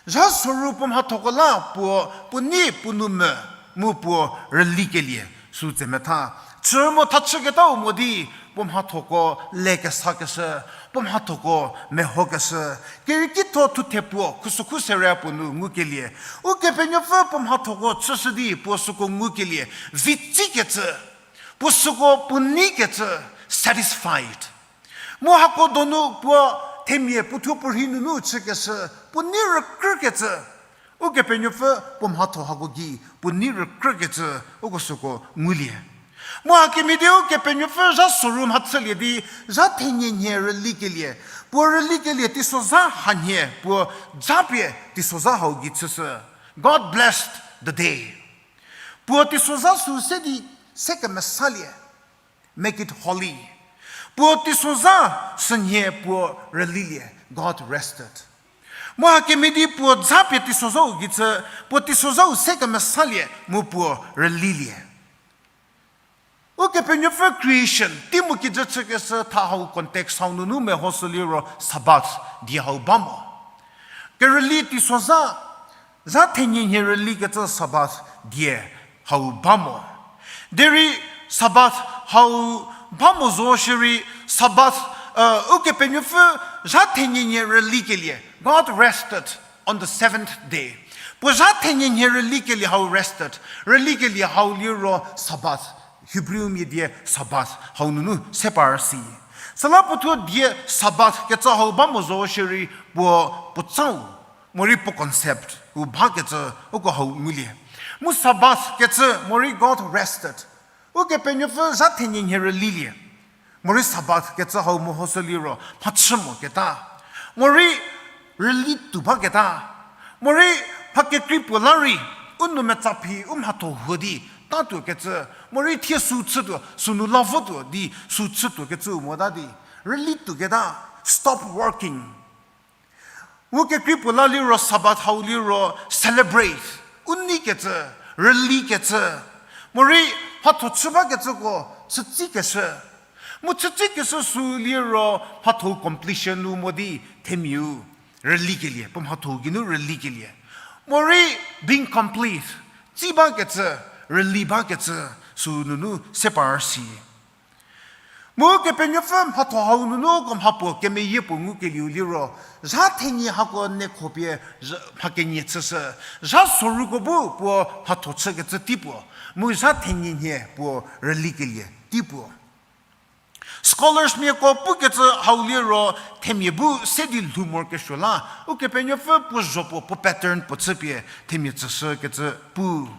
Zha soru puo mhathoko la puo, puo nei puo nou mvü, mu puo rülikelie, sü tse metha. Chü mo tha chüketau mo di, puo mhathoko le kesakeshü, puo mhathoko mehokeshü. Kerieki tho thuthe puo, khusükhu seria puo nu ngukelie. Ukepenuopfü puo mhathoko chüshü di, puo süko ngukelie. Vitsikecü, puo süko puo neikecü, satisfied. Mu hako donu puo themia puothuo puorhi nunu chükeshü, puo nei rükrükecü. Ukepenuopfü puo mhatho hako gei, puo nei rükrükecü, uko süko ngulie. Mu hakemhie di Ukepenuopfü zha soru mhachülie di, zha thenie nhie rülikelie. Puo rülikelie teisozha hanhie, puo japie teisozha hau gei chüshü. God blessed the day. Puo teisozha sü se di se kemesalie, make it holy. Puo teisozha sünhie puo rülilie, God rested. Mu hakemhie di puo japie teisozhau gei chü, puo teisozhau se kemesalie mu puo rülilie. Ukepenuopfü creation, tei mu kijü chükeshü tha hau context hau nunu mehoshü liro Sabbath die hau ba mo. Kerüli teisozha, zha thenie nhie rülikecü Sabbath die hau ba mo. Derei Sabbath hau ba mo zo shierei Sabbath, Ukepenuopfü zha thenie nhie rülikelie, God rested on the seventh day. Puo zha thenie nhie rülikelie hau rested. Rülikelie hau liro Sabbath, Hebrew mia die Sabbath hau nunu se par si. Süla puo thuo die Sabbath kecü hau ba mo zo shierei puo, puo tsau, morei puo concept u bakecü uko hau ngulie. Mu Sabbath kecü morei God rested. Ukepenuopfü zha thenie nhie rülilie. Morei Sabbath kecü hau mehoshü liro mhachü moketa, morei rüli tuo baketa, morei mha kekrei puo la rei u nou metsaphi u mhatho huo di tatuokecü, morei thie sü chütuo, sünu la votuo di sü chütuokecüu mota di, rüli tuoketa, stop working. Mu kekrei puo la liro Sabbath hau liro celebrate, u neikecü, rülikecü, morei mhatho chü bakecüko chütsikeshü. Mu chütsikeshü sü liro mhatho completion nu mo di themiau rülikelie, puo mhatho geinu rülikelie. Morei being complete, tsi bakecü, rüli bakecü sü nunu se par si. Mu Kepenuopfü mhatho hau nunu uko mha puo kemeyie puo ngukelieu liro, zha thenie hako nekhopie mha kenie chüshü, zha soruko bu puo mhatho chükecü tei puo, mu zha thenie nhie puo rülikelie tei puo. Scholars miako pukecü hau liro themia bu se di lhou morokesuo la, Ukepenuopfü puo zho puo, puo pattern puo chüpie themia tsüshükecü pu.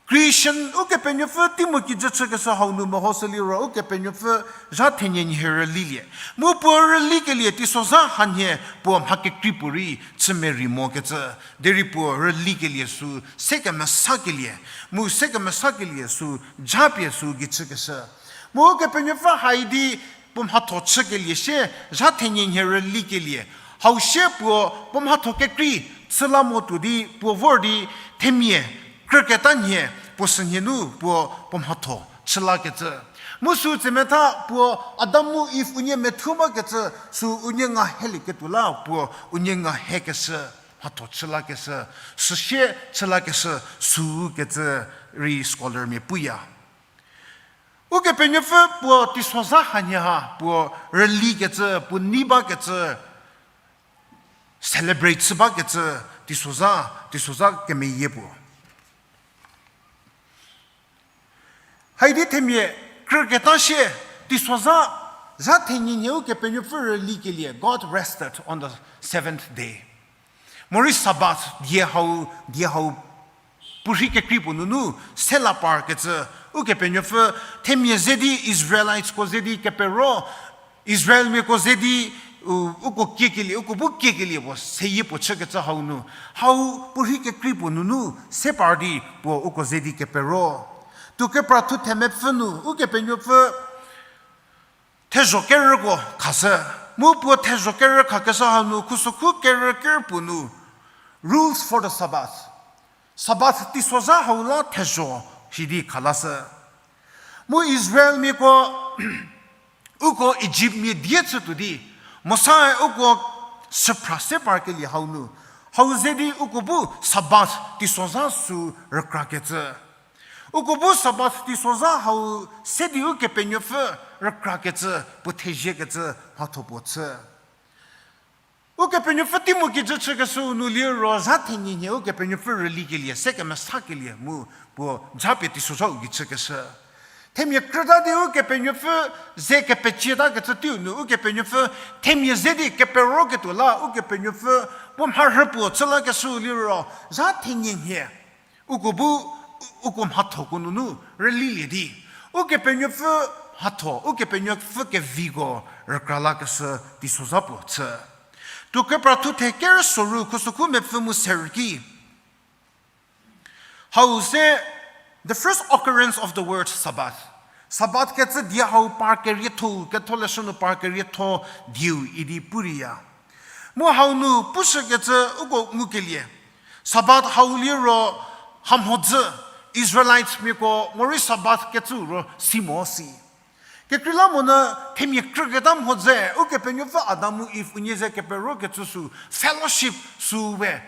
Creation, Ukepenuopfü tei mu kijü chükeshü hau nu mehoshü liro, Ukepenuopfü zha thenie nhie rülilie. Mu puo rülikelie teisozha hanhie puo mha kekrei puorei chü merei mokecü, derei puo rülikelie sü se kemesakelie, mu se kemesakelie sü japie sü gei chükeshü. Mu Ukepenuopfü haidi puo mhatho chükelie sie, zha thenie nhie rülikelie. Hau sie puo, puo mhatho kekrei chü la mo tuo di puo vor di themia krüketa nhie puo sünhie nu puo, puo mhatho chü lakecü. Mu sü tsemetha puo Adam mu Iv unie methuo bakecü, sü unie nga helieketuo la puo unie nga hekeshü, mhatho chü lakeshü, süsie chü lakeshü, sükecü rei scholarmia puya. Ukepenuopfü puo teisozha hanhie ha puo rülikecü, puo nei bakecü, celebrate chü bakecü, teisozha, teisozha kemeyie puo. Haidi themia krüketa sie, teisozha, zha thenie nhie Ukepenuopfü rülikelie, God rested on the seventh day. Morei Sabbath die hau, die hau puorhi kekrei puo nunu se la parkecü, Ukepenuopfü themia ze di Israelitesko ze di kepero, Israelmiako ze di, u, uko kiekelie, uko bu kiekelie puo seyie puo chükecü hau nu, hau puorhi kekrei puo nunu se par di puo uko ze di kepero. Tuo kepra thu themepfü nu, Ukepenuopfü thezho kerüko khashü. Mu puo thezho kerü khakeshü hau nu, khusokhu kerü kerpuo nu, rules for the Sabbath. Sabbath teisozha hau la thezho shi di khalashü. Mu Israelmiako, uko Ijiptmia die chütuo di, Mosae uko süphra se parkelie hau nu, hau ze di uko bu Sabbath teisozha sü rükrakecü. Uko bu Sabbath teisozha hau se di Ukepenuopfü rükrakecü, puo theziekecü mhatho puo chü. Ukepenuopfü tei mu kijü chükeshüu nu liro zha thenie nhie Ukepenuopfü rülikelie, se kemesakelie mu puo japie teisozhau gei chükeshü. Themia krüta di Ukepenuopfü ze kepecietakecü teiu nu Ukepenuopfü themia ze di keperoketuo la Ukepenuopfü puo mharhü puo chü lakeshüu liro zha thenie nhie uko bu, uko mhathoko nunu rülilie di, Ukepenuopfü mhatho, Ukepenuopfü keviko rükra lakeshü teisozha puo chü. Tuo kepra thu the kerü soru khusokhu mepfü mu serü ki, hau se Sabbath kecü die hau par kerietho, ketholeshü nu par kerietho dieu idi puriya. Mu hau nu pushükecü uko ngukelie, Sabbath hau liro hamhodzü, Israelites miako morei Sabbath kecü ro si mo si. Kekreilamonyü themia krüketa mhodzü, Ukepenuopfü Adam mu Eve unie ze keperokecü sü fellowship sü we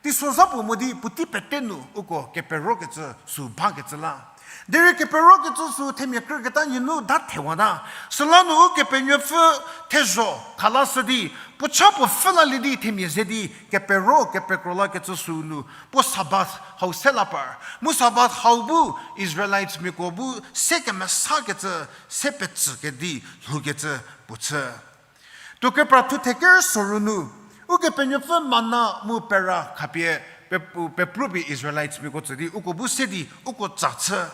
teisozha puo mo di puotei pete nu uko keperokecü sü bakecü la. Derei keperokecü sü themia krüketa nunu da thewata. Süla nu Ukepenuopfü thezho khalashü di, puo cha puo pfhü lalie di themia ze di kepero kepekro lakecü sü nu puo Sabbath hau se la par. Mu Sabbath hau bu Israelites miako bu se kemesakecü, se petsükedi lhoukecü puo chü. Tuokepra thuthe ker soru nu, Ukepenuopfü manna mu pera khapie pepu-, pepruo pie Israelites miako tsü di uko bu se di uko tsa chü.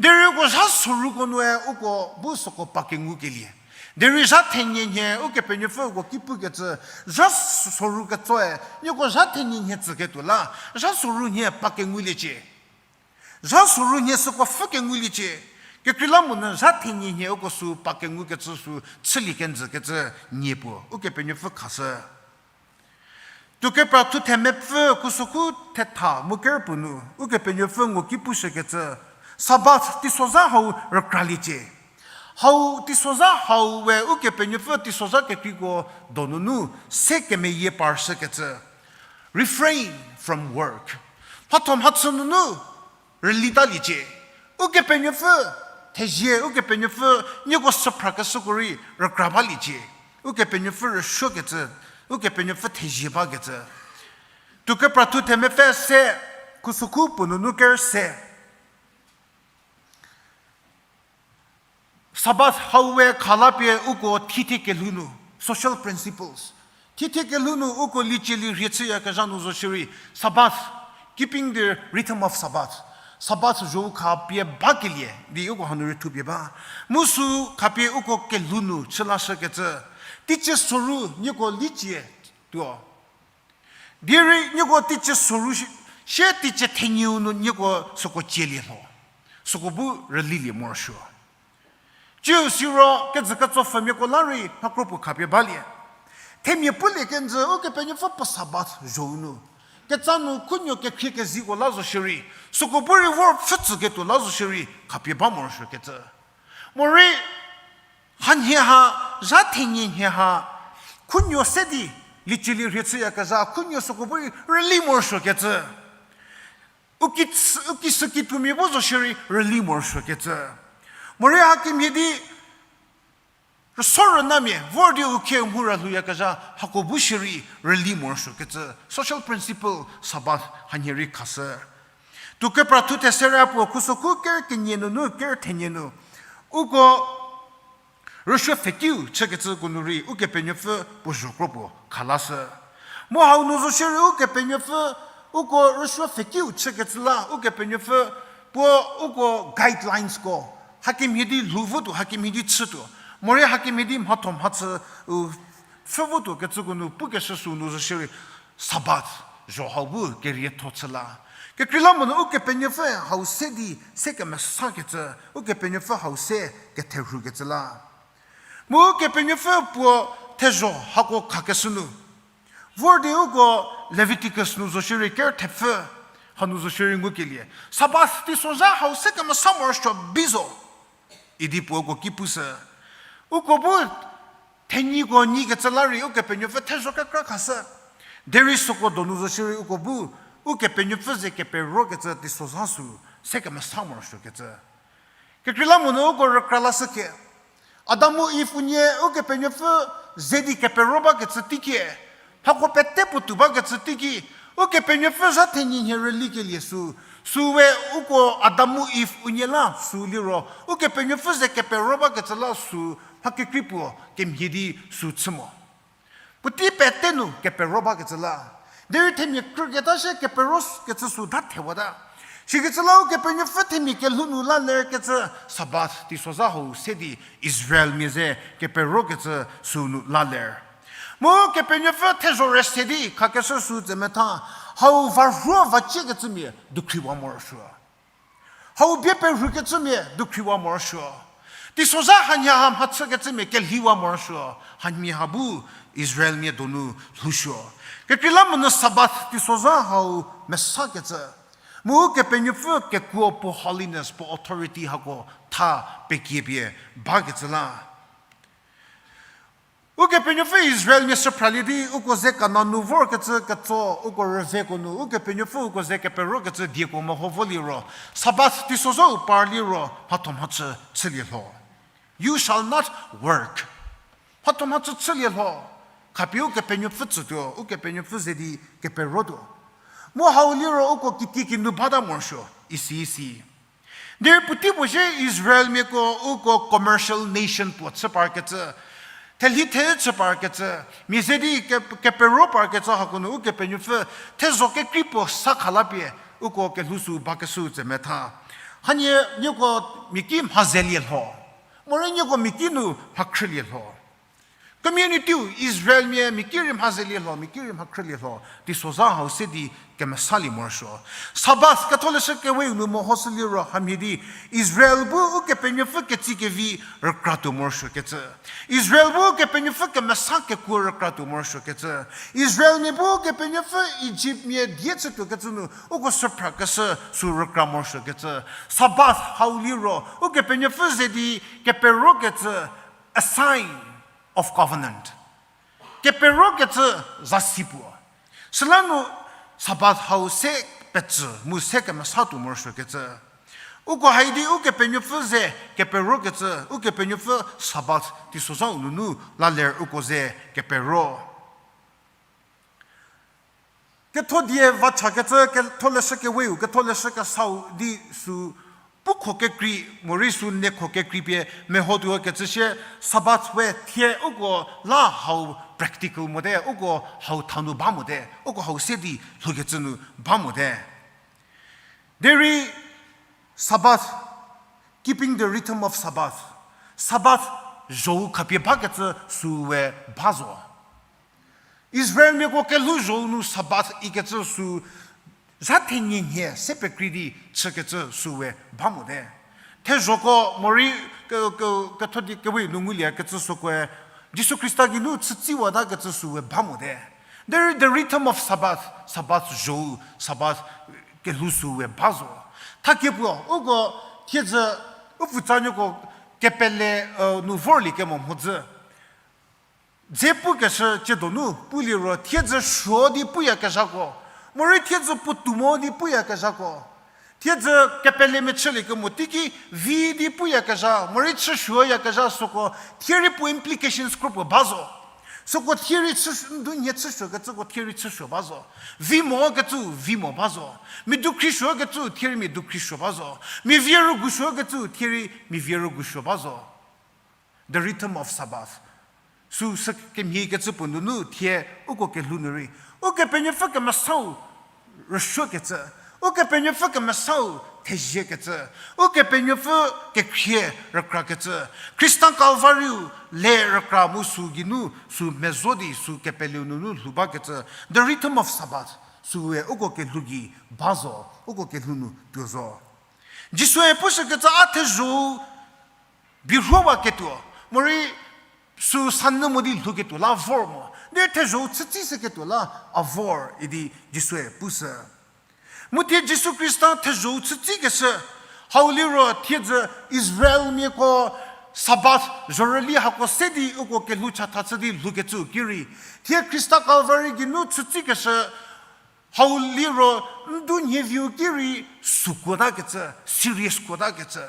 Derei uko zha soruko nue uko bu süko pa kengukelie. Derei zha thenie nhie Ukepenuopfü uko ki pukecü, zha soru ketsoe, nieko zha thenie nhie tsüketuo la, zha soru nhie pa kenguliecie. Zha soru nhie süko pfhü kenguliecie. Kekreilamonyü zha thenie nhie uko sü pa kengukecü sü chülie kenjükecü nie puo Ukepenuopfü khashü. Tuokepra thuthe mepfü khusokhu thetha mu ker puo nu, Ukepenuopfü ngo ki pushükecü, Sabbath teisozha hau rükraliecie. Hau teisozha hau we Ukepenuopfü teisozha kekreiko donunu se kemeyie parshükecü. Refrain from work. Mhatho mhachü nunu rüli taliecie. Ukepenuopfü thezie, Ukepenuopfü nieko süphrakeshüko rei rükra baliecie. Ukepenuopfü rüsuokecü, Ukepenuopfü thezie bakecü. Tuokepra thuthe mepfü se, khusokhu puo nunu ker se. Sabbath hau we khalapie uko thithie kelhou nu, social principles. Thithie kelhou nu uko liecie lirhie chüyakezha nu zo shierei, Sabbath, keeping the rhythm of Sabbath. Sabbath zho khapie bakelie di uko hanu rei thupie ba. Mu sü khapie uko kelhou nu chü lashükecü. Teicie soru nieko liecie tuo. Derei nieko teicie soru shi-, sie teicie thenieu nu nieko süko cielie lho. Süko bu rülilie morosuo. Ciu siro kejü ketsopfümiako la rei mhakro puo khapie balie. Themia pulie kenjü Ukepenuopfü puo Sabbath zhou nu, ketsa nu khunuo kekhrie keziko la zo shierei, süko bu rei vor pfhü tsüketuo la zo shierei khapie ba morosuokecü. Morei hanhie ha, zha thenie nhie ha, khunuo se di liecie lirhie chüyakezha khunuo süko bu rei rüli morosuokecü. U ki s-, u ki sü kituomia bu zo shierei rüli morosuokecü. Morei hakemhie di rüso rünamia vor di u khie mhu ra lhouyakezha hako bu shierei rüli morosuokecü. Social principle Sabbath hanhie rei khashü. Tuokepra thuthe sera puo khusokhu ker kenie nunu ker thenie nu, uko rüsuo pfhekiu chükecüko nu rei Ukepenuopfü puo zho kro puo khalashü. Mu hau nu zo shierei Ukepenuopfü uko rüsuo pfhekiu chükecü la Ukepenuopfü puo uko guidelinesko, hakemhie di lhou votuo, hakemhie di chütuo, morei hakemhie di mhatho mhachü, u, pfhü votuo kecüko nu pukeshü sü nu zo shierei Sabbath zho hau bu kerietho chü la. Kekreilamonyü Ukepenuopfü hau se di se kemesakecü, Ukepenuopfü hau se ketherhukecü la. Mu Ukepenuopfü puo thezho hako khakeshü nu, vor di uko Leviticus nu zo shierei ker thepfü, hanu zo shierei ngukelie, Sabbath teisozha hau se kemesa morosuo bi zo idi puo uko ki pushü. Uko bu thenyiko nyikecü la rei Ukepenuopfü thezho kekra khashü. Derei süko donu zo shierei uko bu Ukepenuopfü ze keperokecü teisozha sü se kemesa morosuokecü. Kekreilamonyü uko rükra lashüke, Adam mu Eve unie Ukepenuopfü ze di kepero bakecü teiki, mhako pete puotou bakecü teiki, Ukepenuopfü zha thenie nhie rülikelie sü, süwe uko Adam mu Eve unie la sü liro Ukepenuopfü ze kepero bakecü la sü mha kekrei puo kemhie di sü chü mo. Puotei pete nu kepero bakecü la. Derei themia krüketa shie kepero s-, kecü sü da thewata. Sikecü la Ukepenuopfü themia kelhou nu la lerkecü Sabbath teisozha hau se di Israelmia ze keperokecü sü nu la ler. Mu Kepenuopfü thezho rei se di khakeshü sü tsemetha, hau varhuo vaciekecümia dukhriwa morosuo. Hau bie perhukecümia dukhriwa morosuo. Teisozha hanhie ha mhachükecümia kelhiwa morosuo. Hamhie ha bu Israelmia donu lhousuo. Kekreilamonyü Sabbath teisozha hau mesakecü. Mu Ukepenuopfü kekuo puo holiness, puo authority hako tha pekiepie bakecü la. Ukepenuopfü Israelmia süphralie di uko ze Kanan nu vorkecü ketso uko rüveko nu Ukepenuopfü uko ze keperokecü dieko meho vo liro, Sabbath teisozhau par liro mhatho mhachü chülie lho. You shall not work. Mhatho mhachü chülie lho. Khapie Ukepenuopfü tsütuo, Ukepenuopfü ze di keperotuo. Mu hau liro uko kitiekinu bata morosuo, isi isi. Derei puotei puo shie Israelmiako uko commercial nation puo chü parkecü, thelhi the chü parkecü, mia ze di ke-, kepero parkecü hako nu Ukepenuopfü thezho kekrei puo sa khalapie uko kelhou sü bakeshü tse metha. Hanie nieko mia ki mha zelie lho. Morei nieko mia ki nu mha khrülie lho. Community-u Israelmia mia ki rei mha zelie lho, mia ki rei mha khrülie lho, teisozha hau se di kemesalie morosuo. Sabbath Ketholeshü Keweu nu mehoshü liro hamhie di Israel bu Ukepenuopfü ketsi kevi rükratuo morosuokecü. Israel bu Ukepenuopfü kemesa kekuo rükratuo morosuokecü. Israelmia bu Ukepenuopfü Egyptmia die chütuokecü nu uko süphrakeshü sü rükra morosuokecü. Sabbath hau liro Ukepenuopfü ze di keperokecü, a sign of covenant. Keperokecü zasi puo. Süla nu Sabbath hau se petsü mu se kemesatuo morosuokecü. Uko hai di Ukepenuopfü ze keperokecü, Ukepenuopfü Sabbath teisozhau nunu la ler uko ze kepero. Ketho die vachakecü, Ketholeshü Keweu, Ketholeshü Kesau di sü pukho kekrei, morei sü nekho kekrei pie mehotuo kecü shie, Sabbath we thie uko la hau practical mote, uko hau thanu ba mote, uko hau se di lhoukecü nu ba mote. Derei Sabbath, keeping the rhythm of Sabbath, Sabbath zhou khapie bakecü sü we ba zo. Israelmiako kelhou zhou nu Sabbath ikecü sü zha thenie nhie se pekrei di chükecü sü we ba mote. Thezhoko morei ke-, ke-, Ketho die Keweu nu nguliekecü sükoe Jisu Khrista geinu chütsiwatakecü sü we ba mote. Derei the rhythm of Sabbath, Sabbath zhou, Sabbath kelhou sü we ba zo. Thakie puo, uko thiedzü, u pfutsanuoko kepele, e, nu vorliekemo mhodzü. Dze pukeshü chie donu puliro thiedzü suo di puyakezhako, morei thiedzü puotou mo di puyakezhako, thiedzü kepele mechüliekemo teiki vi di puyakezha, morei chüsuoyakezha süko thie rei puo implications kro puo ba zo. Süko thie rei chü-, ndunhie chüsuokecüko thie rei chüsuo ba zo. Vi mokecü vi mo ba zo. Mia dukhri suokecü thie rei mia dukhri suo ba zo. Mia vie rügu suokecü thie rei mia vie rügu suo ba zo. The rhythm of Sabbath. Sü sü kemhiekecü puo nunu thie uko kelhou nu rei Ukepenuopfü kemesau rüsuokecü, Ukepenuopfü kemesau theziekecü, Ukepenuopfü kekhrie rükrakecü, Khrista Kalvariu le rükra mu sü geinu sü mezo di sü kepeleu nunu lhou bakecü, the rhythm of Sabbath, süe uko kelhou gei ba zo, uko kelhou nu tuo zo. Jisue pushükecü a thezho-u birhowaketuo, morei sü sanyü mo di lhouketuo la vor mo, derei thezho-u chütsishüketuo la a vor idi Jisue pushü. Mu thie Jisu Khrista thezho-u chütsikeshü, hau liro thiedzü Israelmiako Sabbath zhorüli hako se di uko kelhou chatha chü di lhoukecüu ki rei, thie Khrista Kalvari geinu chütsikeshü, hau liro ndunhie viu ki rei sükuotakecü, serious kuotakecü.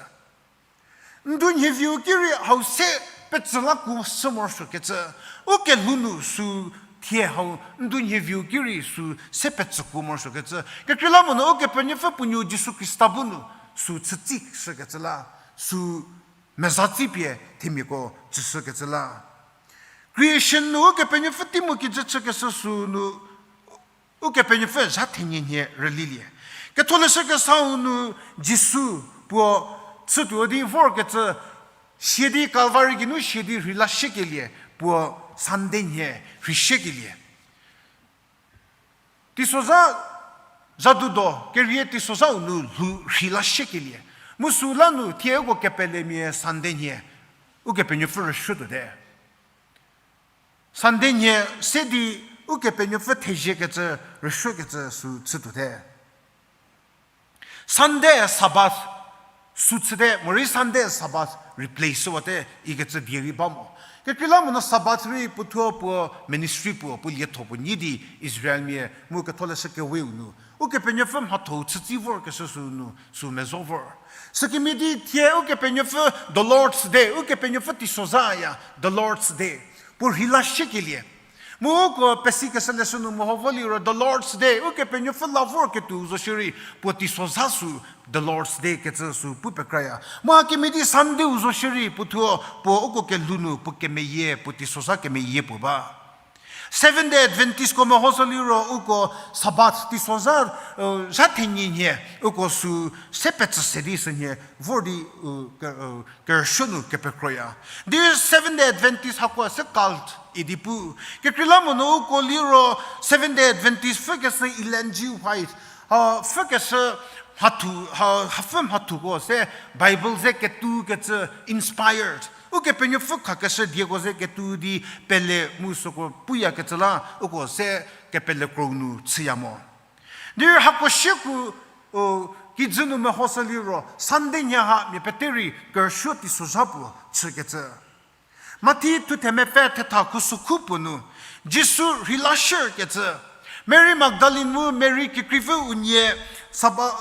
Ndunhie viu ki rei hau se petsü la kuo shü morosuokecü. Ukelhou nu sü thie hau ndunhie viu ki rei sü se petsü kuo morosuokecü. Kekreilamonyü Ukepenuopfü puo nuo Jisu Khrista bu nu sü chütsishükecü la, sü mezatsi pie themiako tsüshükecü la. Creation nu Ukepenuopfü tei mu kijü chükeshü sü nu Ukepenuopfü zha thenie nhie rülilie. Ketholeshü Kesau nu Jisu puo chütuo di vorkecü, sia di Kalvari geinu sia di rhei la shiekelie, puo Sunday nhie rhei shiekelie. Teisozha, zhadudo kerie teisozhau nu lhou rhei la shiekelie. Mu süla nu thie uko kepelemia Sunday nhie, Ukepenuopfü rüshütuote. Sunday nhie se di Ukepenuopfü theziekecü, rüshükecü sü chütuote. Sunday Sabbath sü chüte, morei Sunday Sabbath replace shüwate ikecü die rei ba mo. Kekreilamonyü Sabbath rei puothuo puo ministry puo, puo lietho puo nyi di Israelmia mu ketholeshü keweu nu Ukepenuopfü mhatho-u chütsi vorkeshü sü nu sü mezo vor. Sükemhie di thie Ukepenuopfü the Lord's Day, Ukepenuopfü teisozhaya the Lord's Day, puo rheilashükelie. Mu uko pesikeshü leshü nu meho vo liro the Lord's Day, Ukepenuopfü la vorketuou zo shierei puo teisozha sü the Lord's Day kecü sü pu pekraya. Mu hakemhie di Sunday-u zo shierei puothuo puo uko kelhou nu puo kemeyie, puo teisozha kemeyie puo ba. Seventh Day Adventistko mehoshü liro uko Sabbath teisozha, zha thenyi nhie uko sü se petsü se di sünhie vor di kerüshü nu kepekroya. Di Seventh Day Adventist hako se cult idi pu. Kekreilamonyü uko liro Seventh Day Adventist pfhükeshü Ellen G. White, pfhükeshü mhathu, hapfü mhathuko se Bible ze ketukecü inspired, Ukepenuopfü khakeshü dieko ze ketu di pele mu süko puyakecü la uko se kepele krou nu chüya mo. Di hako shieku kijü nu mehoshü liro Sunday nhie ha mia pete rei kerüshü teisozha puo chükecü. Mathi thuthe mepfü thetha khusokhu puo nu Jisu rheilashükecü, Mary Magdalene mu Mary kekreipfü unie saba,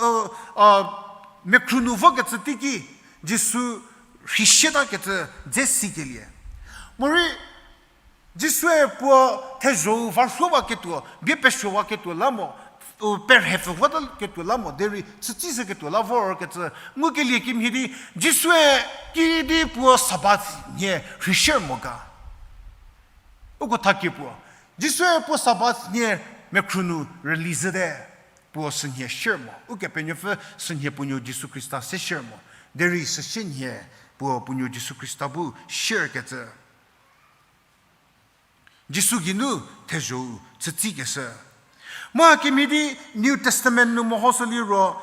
mekhru nu vokecü teiki Jisu rheishitakecü dze sikelie. Morei Jisue puo thezho-u varhuowaketuo, bie pesuowaketuo la mo, u perhepfü vota ketuo la mo derei chütsishüketuo la vorkecü ngukelie kimhie di Jisue kidi puo Sabbath nhie rheishier mo ga. Uko thakie puo, Jisue puo Sabbath nhie mekhru nu release te, puo sünhie shier mo, Ukepenuopfü sünhie puo nuo Jisu Khrista se shier mo, derei süsie nhie puo puo nuo Jisu Khrista bu shierkecü. Jisu geinu thezho-u chütsikeshü. Mu hakemhie di New Testament nu mehoshü liro,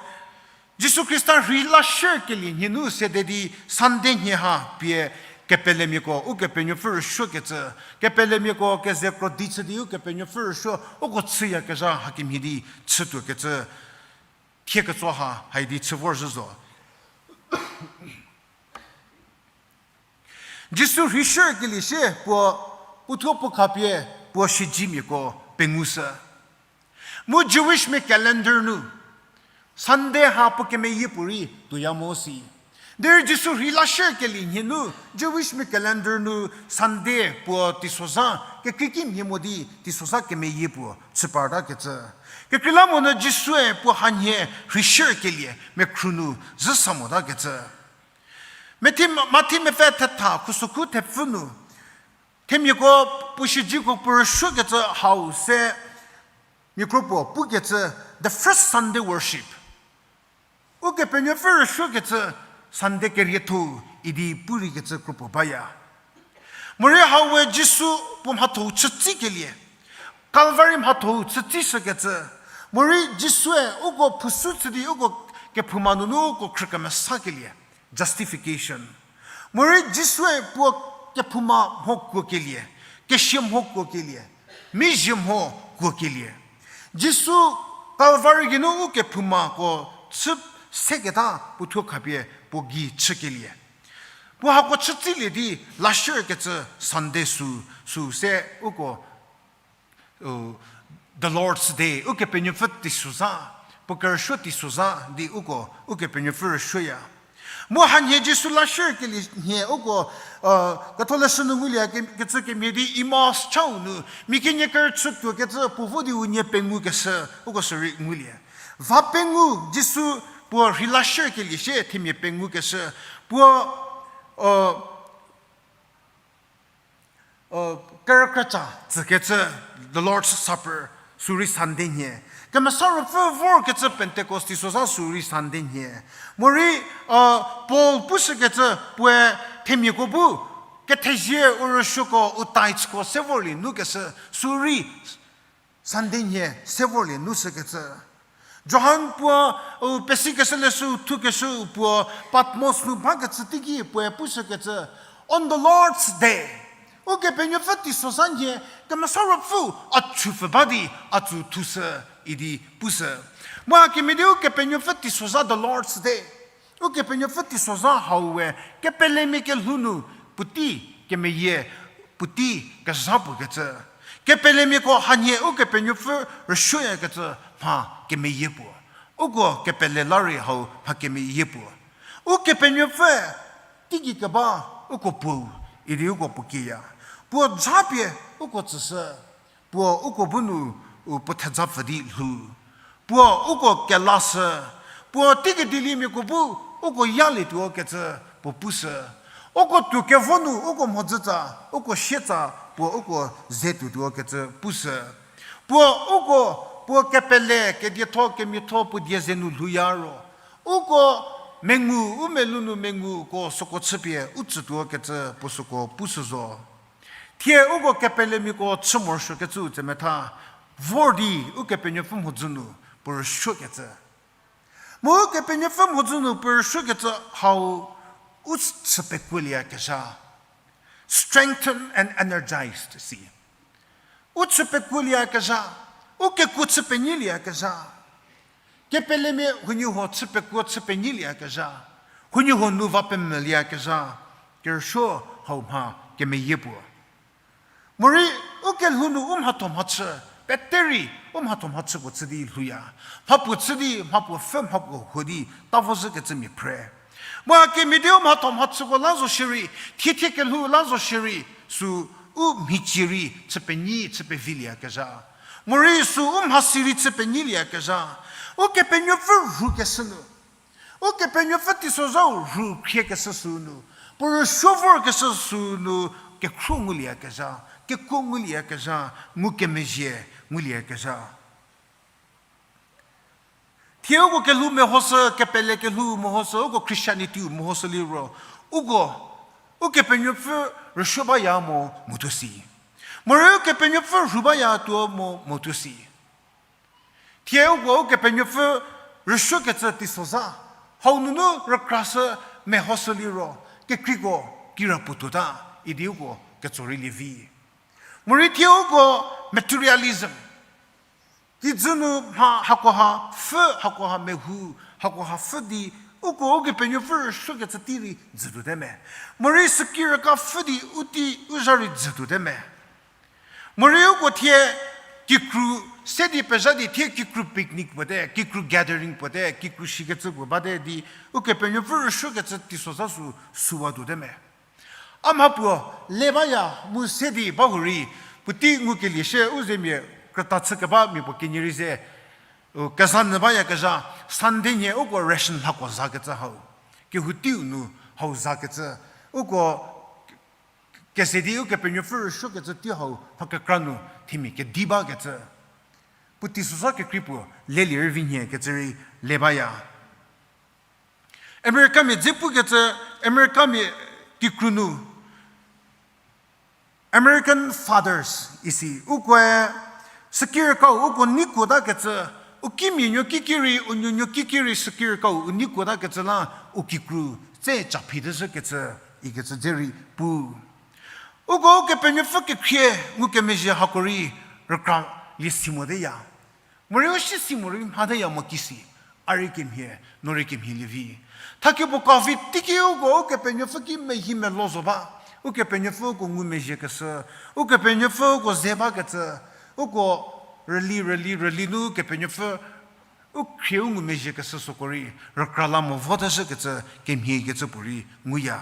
Jisu Khrista rheilashükelie nhie nu sede di Sunday nhie ha pie kepelemiako Ukepenuopfü rüsuokecü, kepelemiako keze krodi chü di Ukepenuopfü rüsuo uko chüyakezha hakemhie di chütuokecü thie ketso ha haidi chü vorzhü zo. Jisu rheishier kelie sie puo, puothuo puo khapie puo siedzemiako pengushü. Mu Jewish mia calendar nu Sunday ha puo kemeyie puorei tuoya mo si. Derei Jisu rheilashükelie nhie nu Jewish mia calendar nu Sunday puo teisozha, kekreikimhie mo di teisozha kemeyie puo chü partakecü. Kekreilamonyü Jisue puo hanhie rheishier kelie mekhru nu zhü sa motakecü. Mathi, Mathi mepfü thetha khusokhu thepfü nu themiako puo siedzeko puo rüsuokecü hau se mia kro puo pukecü the first Sunday worship. Ukepenuopfü rüsuokecü Sunday kerietho-u idi purei kecü kro puo baya. Morei hau we Jisu puo mhatho-u chütsikelie, Calvary mhatho-u chütsishükecü. Morei Jisue uko phusu chü di uko kephouma nunu uko khrü kemesakelie, justification. Morei Jisue puo kephouma mho kuokelie, kesia mho kuokelie, mizhie mho kuokelie. Jisu Calvary geinu u kephoumako chü seketa puothuo khapie puo gei chükelie. Puo hako chütsilie di lashierkecü Sunday sü, sü se uko the Lord's Day, Ukepenuopfü teisozha, puo kerüsuo teisozha di uko Ukepenuopfü rüsuoya. Mu hanhie Jisu lashierkelie nhie uko, ketholeshü nu ngulie kecü kemhie di Emmaus chau nu mia kenie kerüchü tuokecü puo vo di unie pengukeshü uko sürei ngulie. Va pengou Jisu puo rheilashierkelie sie themia pengukeshü puo, kerükreca tsükecü, the Lord's Supper, sürei Sunday nhie. Kemesa Ruopfü vorkecü Pentecost teisozha sürei Sunday nhie. Morei Paul pushükecü puoe themiako bu kethezie u rüsuoko u tithes ko se vorlie nukeshü sürei Sunday nhie se vorlie nushükecü. Johan puo, u, pesikeshü leshü thukeshü puo, Patmos nu bakecü teiki puoe pushükecü, on the Lord's day, Ukepenuopfü teisozha nhie, Kemesa Ruopfü a chüpfü ba di a tsü thushü idi pushü. Mu hakemhie di Ukepenuopfü teisozha the Lord's day, Ukepenuopfü teisozha hau we, kepelemia kelhou nu puotei kemeyie, puotei kezha puo kecü. Kepelemiako hanhie Ukepenuopfü rüsuoyakecü mha kemeyie puo. Uko kepele la rei hau mha kemeyie puo. Ukepenuopfü teigei keba uko puo idi uko puo kieya. Puo japie uko tsüshü. Puo uko bu nu u puo thejapfü di lhou. Puo uko kelashü. Puo teigei dieliemiako bu uko yalietuo kecü puo pushü. Uko tuo kevo nu uko mhodzütsa, uko sietsa, puo uko ze tuotuo kecü pushü. Puo uko, puo kepele, kedietho, kemiatho, puo die ze nu lhouya ro. Uko mengu, u melou nu menguko süko chüpie u tsütuo kecü puo süko pushü zo. Thie uko kepelemiako chü morosuokecüu tsemetha, vor di Ukepenuopfü mhodzü nu puo rüsuokecü. Mu Ukepenuopfü mhodzü nu puo rüsuokecü hau u chü pekuolieyakezha. Strengthen and energized si. U chü pekuolieyakezha, u kekuo chü penyilieyakezha. Kepelemia huoniehuo chü pekuo chü penyilieyakezha. Huoniehuo nu va pemvülieyakezha. Kerüsuo hau mha kemeyie puo. Morei u kelhou nu u mhatho mhachü, peterei u mhatho mhachüko chü di lhouya. Mhapuo chü di, mhapuo pfhü, mhapuo huo di, tavozhükecü mia phre. Mu hakemhie di u mhatho mhachüko la zo shierei, thiethie kelhou la zo shierei, sü u mhicie rei chü penyi, chü pevilieyakezha. Morei sü u mhasi rei chü penyilieyakezha. Ukepenuopfü rhukeshü nu. Ukepenuopfü teisozhau rhu khriekeshü sünu, puo rüsuo vorkeshü sünu, kekhruo ngulieyakezha, kekuo ngulieyakezha, ngukemezhie ngulieyakezha. Thie uko kelhou mehoshü, kepele kelhou mehoshü, uko Christianity-u mehoshü liro, uko, Ukepenuopfü rüsuo baya mo motuo si. Morei Ukepenuopfü rhu baya tuo mo motuo si. Thie uko Ukepenuopfü rüsuokecü teisozha, hau nunu rükrashü mehoshü liro, kekreiko kirapuo tuota, idi uko ketso rei lievi. Morei thie uko materialism, kijü nu mha hakoha pfhü, hakoha mehou, hakoha pfhü di, uko Ukepenuopfü rüsuokecü tei rei dzütuote me. Morei sükirüka pfhü di u tei u zha rei dzütuote me. Morei uko thie kikru se di pezha di thie kikru picnic puote, kikru gathering puote, kikru shikecü puo bate di, Ukepenuopfü rüsuokecü teisozha sü süwatuote me. A mhapuo le baya mu se di ba hurei, puotei ngukelie shie u zemia krüta chü keba mia puo kenie rei ze, u, kezanyü bayakezha, Sunday nhie uko ration lhako zakecü hau. Kehou teiu nu hau zakecü, uko keze di Ukepenuopfü rüsuokecü tei hau mha kekra nu themia kedi bakecü. Puotei süsa kekrei puo lelie rei vi nhie kecü rei le baya. Americamia dze pukecü, Americamia kikru nu, American fathers isi, ukoe sükirükau uko neikuotakecü, u kimia nuo kiki rei, u nuonuo kiki rei sükirükau u neikuotakecü la, u kikru tse chaphitezhükecü, ikecü dze rei pu. Uko Ukepenuopfü kekhrie ngukemezhie hako rei rükra lie si moteya. Morei u si si morei mhateya mo kisi, a rei kemhie, no rei kemhie lievi. Thakie puo covid teiki uko Ukepenuopfü ki mehi melo zo ba, Ukepenuopfü uko ngumezhiekeshü, Ukepenuopfü uko ze bakecü, uko rüli, rüli, rüli nu Ukepenuopfü u khrie u ngumezhiekeshü süko rei, rükra la mo voteshükecü, kemhiekecü puorei nguya.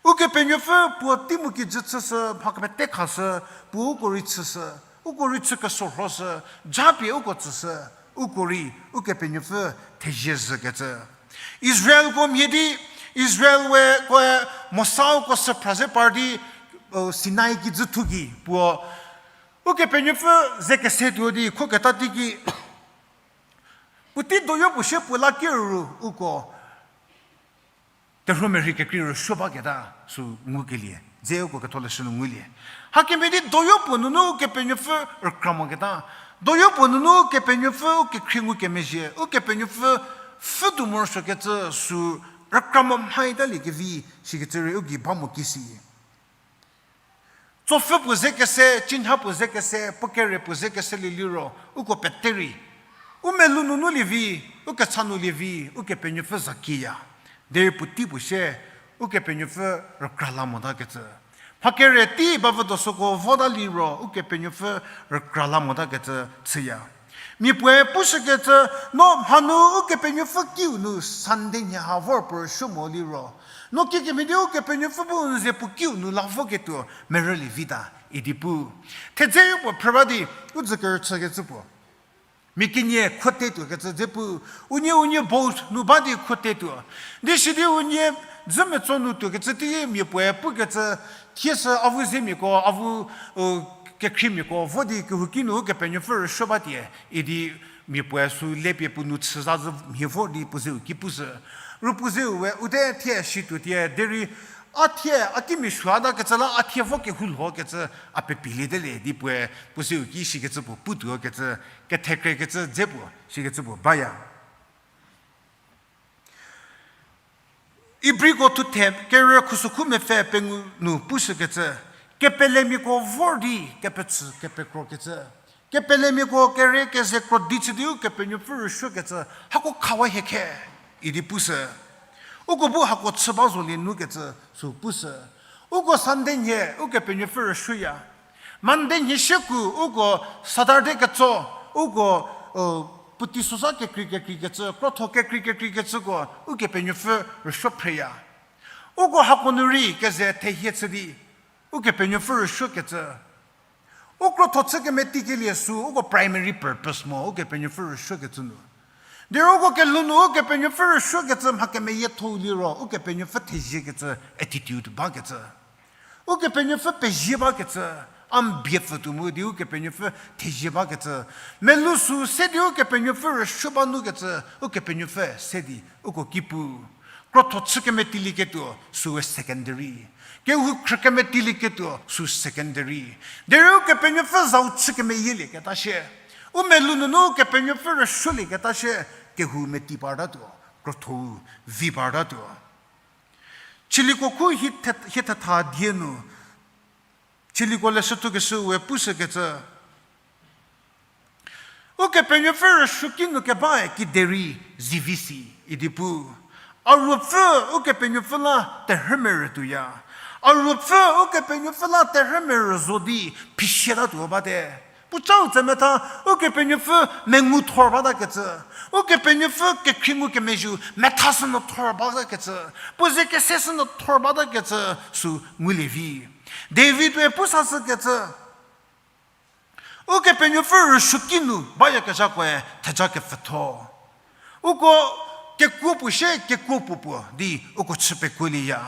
Ukepenuopfü puo tei mu kijü chüshü, mha kepete khashü, puo uko rei chüshü, uko rei chü kesorhoshü, japie uko tsüshü, uko rei Ukepenuopfü thezie zhükecü. Israelko mhie di, Israel we koe Mosa uko süphra ze par di, Sinai kijüthu gei puo, Ukepenuopfü ze kese tuo di khoketa teiki, puotei doyo puo sie puo la kiru uko terhuomerhei kekrei rüsuo baketa sü ngukelie Dze uko ketholeshü nu ngulie. Hakemhie di doyo puo nunu Ukepenuopfü rükra moketa. Doyo puo nunu Ukepenuopfü u kekhrie ngukemezhie, Ukepenuopfü pfhü tuo morosuokecü sü rükra mo mhaitalie kevi, sikecü rei u gei ba mo kisi. Tsopfü puo ze kese, chinha puo ze kese, puo kere puo ze keselie liro, uko pete rei u melou nunu lievi, u kecha nu lievi, Ukepenuopfü za kiya. Derei puotei puo sie, Ukepenuopfü rükra la motakecü. Mha kere tei bavü dosoko vota liro, Ukepenuopfü rükra la motakecü chüya. Mia puoe pushükecü, no mhanu Ukepenuopfü kiu nu Sunday nhie ha vor puo rüsuo mo liro, no kikemhie di Ukepenuopfü bu n ze puo kiu nu la voketuo merülie vita, idi pu. Thedze puo phrü ba di, u dzü kerüchükecü puo. Mia kenie khuote tuokecü dze pu, unie unie boat nu ba di khuote tuo. Di sidi unie dzü metso nu tuokecü tei mia puoe pukecü, thie sü avu zemiako, avu, u, kekhriemiako vo di kehouki nu Ukepenuopfü rüsuo ba tie, idi mia puoe sü lepie puo nu chüzazhü mhie vor di puo zeu ki pushü. Ru puo zeu we, u te thie shi tuo tie, derei a thie, a kimia suotakecü la a thie vo kehou lhokecü a pepiliete le, di puoe puo zeu ki shikecü puo putuokecü, kethekrekecü dze puo, shikecü puo baya. Ibriko thuthe kerü khusükhu mepfü pengou nu pushükecü, kepelemiako vor di kepechü kepekrokecü, kepelemiako kere keze kro di chü di Ukepenuopfü rüsuokecü, hako khawa hie khe, idi pushü. Uko bu hako chü ba zolie nukecü sü pushü. Uko Sunday nhie Ukepenuopfü rüsuoya. Monday nhie shieku uko Saturday ketso, uko, u, puotei sosa kekrei kekreikecü, krotho kekrei kekreikecüko Ukepenuopfü rüsuo phreya. Uko hako nu rei keze thehie chü di Ukepenuopfü rüsuokecü. U krotho chü kemetikelie sü uko primary purpose mo Ukepenuopfü rüsuokecü nu. Derei uko kelhou nu Ukepenuopfü rüsuokecü mha kemeyiethou liro Ukepenuopfü theziekecü attitude bakecü. Ukepenuopfü pezie bakecü, a n bie pfü tuo mu di Ukepenuopfü thezie bakecü. Melou sü se di Ukepenuopfü rüsuo ba nukecü, Ukepenuopfü se di uko ki pu. Krotho chü kemetilieketuo süe secondary. Kehou khrü kemetilieketuo sü secondary. Derei Ukepenuopfü zau chü kemeyielieketa shie, u melou nunu Ukepenuopfü rüsuolieketa shie, kehou meti partatuo, krotho-u vi partatuo. Chiliko khu hie thetha die nu, Chiliko leshüthukeshüe pushükecü, Ukepenuopfü rüsuoki nu kebae kiderei zivi si idi pu. A ruopfü Ukepenuopfü la terhümerü tuoya. A ruopfü Ukepenuopfü la terhümerü zo di phisietatuo bate. Puocau tse metha, Ukepenuopfü mengu thor batakecü, Ukepenuopfü kekhrie ngukemezhieu methashü nu thor batakecü, puo ze kese shü nu thor batakecü sü ngulie vi. David-e pu sashükecü, Ukepenuopfü rüsuoki nu bayakezhakoe theja kepfütho. Uko kekuo puo sie kekuo puo puo di uko chü pekuolieya.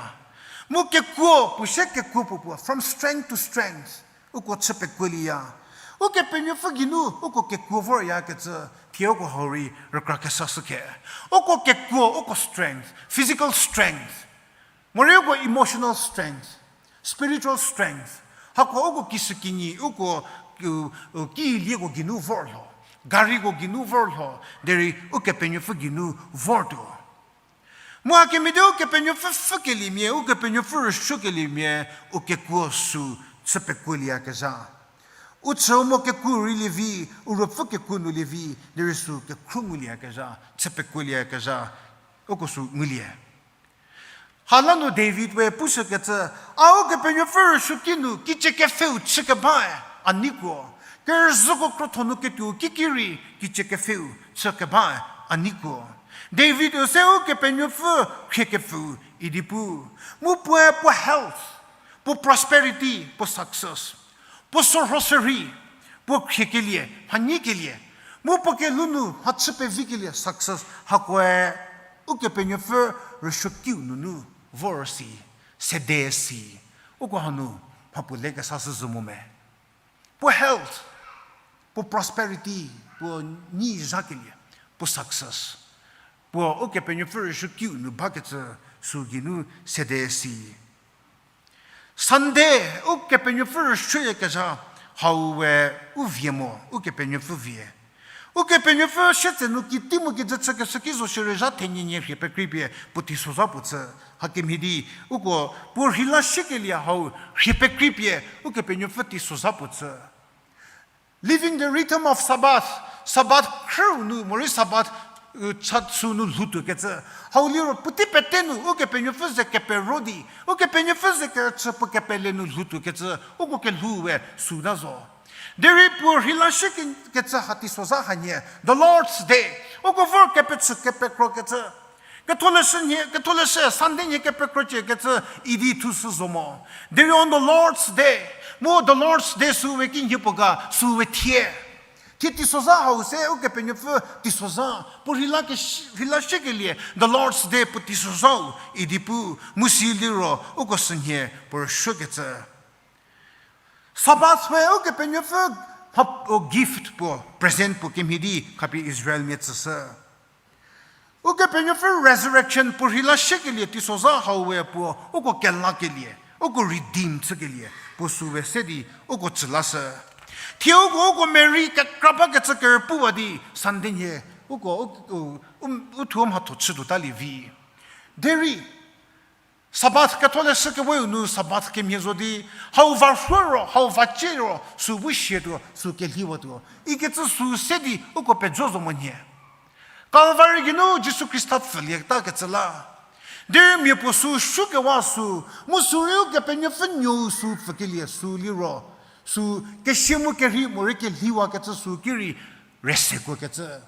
Mu kekuo puo sie kekuo puo puo, from strength to strength, uko chü pekuolieya. Ukepenuopfü geinu uko kekuo voryakecü, thie uko hau rei rükra kesashü khe. Uko kekuo, uko strength, physical strength, morei uko emotional strength, spiritual strength. Hako uko kishükinyi, uko, u, u, kilieko geinu vor lho, gariko geinu vor lho, derei Ukepenuopfü geinu vortuo. Mu hakemhie di Ukepenuopfü pfhükeliemia, Ukepenuopfü rüsuokeliemia, u kekuo sü chü pekuolieyakezha. U chü mo kekuo rei lievi, u ruopfü kekuo nu lievi, derei sü kekhruo ngulieyakezha, chü pekuolieyakezha, uko sü ngulie. Halanu David we pushükecü, a Ukepenuopfü rüsuoki nu kicie kepfheu chü kebae a neikuo. Kerüzhüko krotho nu ketuo kiki rei kicie kepfheu chü kebae a neikuo. David-e se Ukepenuopfü khriekepfüu idi pu. Mu puoe puo health, puo prosperity, puo success, puo sorho sürhei, puo khriekelie, mhanyikelie, mu puo kelhou nu mhachü pevikelie success, hakoe Ukepenuopfü rüsuokiu nunu vor si, sede si, uko hanu mhapuo lekesashü zo mo me. Puo health, puo prosperity, puo nyi zhakelie, puo success, puo Ukepenuopfü rüsuokiu nu bakecü sü geinu sede si. Sunday, Ukepenuopfü rüsuoyakezha hau we u vie mo, Ukepenuopfü vie. Ukepenuopfü sietsenu kiti mu kijü chükeshü ki zo shierei zha thenyie rhie pekreipie puo teisozha puo chü. Hakemhie di, uko puo rheila shükelie hau rhie pekreipie Ukepenuopfü teisozha puo chü. Living the rhythm of Sabbath, Sabbath khrüu nu, morei Sabbath, u, cha sü nu lhoutuokecü. Hau liro puotei pete nu Ukepenuopfü ze kepero di, Ukepenuopfü ze kechü puo kepele nu lhoutuokecü, uko kelhou we süta zo. Derei puo rheila shü ke-, kecü ha teisozha hanie, the Lord's Day, uko vor kepechü kepekrokecü. Ketholeshü nhie, Ketholeshü Sunday nhie kepekrociekecü idi thushü zo mo. Derei on the Lord's Day, mu the Lord's Day sü we kinhie puo ga, sü we thie. Thie teisozha hau se Ukepenuopfü teisozha, puo rheila ke-, rheila shükelie the Lord's Day puo teisozhau idi pu, mu si liro uko sünhie puo rüsuokecü. Sabbath we Ukepenuopfü mha, o, gift puo, present puo kemhie di khapie Israelmia tsüshü. Ukepenuopfü resurrection puo rheila shükelie teisozha hau we puo uko kelakelie, uko redeem chükelie puo sü we se di uko tsülashü. Thie uko, uko merei kekra bakecü kerüpuwa di Sunday nhie uko u, u, u, u thuo mhatho chütuotalie vi. Derei Sabbath Ketholeshü keweu nu Sabbath kemhie zo di, hau va rhuo ro, hau va cie ro, sü bu shietuo, sü kelhiwatuo ikecü sü se di uko pejo zo monyü. Calvary geinu Jisu Khrista pfülietakecü la, derei mia puo sü sukewa sü, mu sü rei Ukepenuopfü nuou sü pfükelie sü liro, sü kesia mu kerhei morei kelhiwakecü sü ki rei rese kuokecü.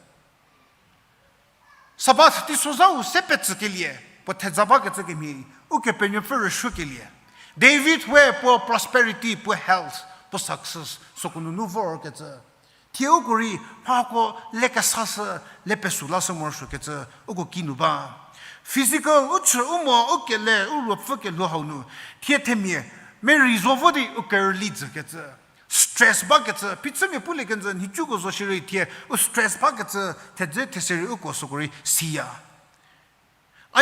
Sabbath teisozhau se petsükelie, puo thedza bakecü kemhie, Ukepenuopfü rüsuokelie. David we puo prosperity, puo health, puo success süko nunu vorkecü. Thie uko rei mhako lekesashü, le pesü lashü morosuokecü uko kinu ba. Physical, u chü, u mo, u kele, u ruopfü kelhou hau nu, thie themia, merei zo vo di u kerüli jükecü. Stress bakecü, phichümia pulie kenjü nhicuko zo shierei thie, u stress bakecü, thedze theserei uko süko rei siya.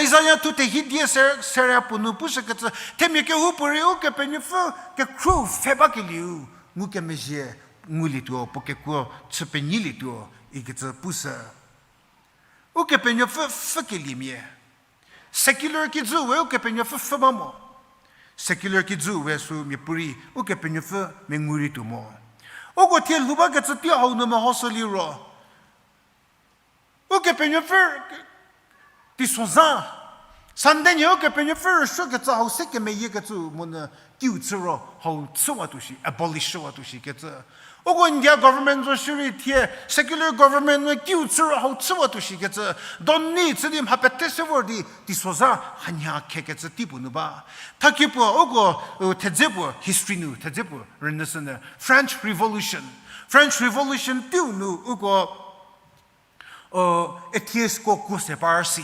Isaiah thu thehie die ser-, seria puo nu pushükecü, themia kehoupuorei Ukepenuopfü kekhruo pfhe bakelieu, ngukemezhie ngulietuo, puo kekuo chü penyilietuo, ikecü pushü. Ukepenuopfü pfhükeliemia. Secular kijü we Ukepenuopfü pfhü ba mo. Secular kijü we sü miapuorei Ukepenuopfü mengu rei tuo mo. Uko thie lhou bakecü tei hau nu mehoshü liro, Ukepenuopfü teisozha, Sunday nhie Ukepenuopfü rüsuokecü hau se kemeyiekecü monyü kiu chü ro hau chüwatuo shi, abolish shüwatuo shikecü. Uko India government zo shierei thie secular government nu kiu chü ro hau chüwatuo shikecü. Doni chü di mha pete se vor di teisozha hanie khekecü tei puo nu ba. Thakie puo uko, u, thedze puo history nu, thedze puo rünyüshü nyü French Revolution. French Revolution teiu nu uko, o, atheistko kuo se par si.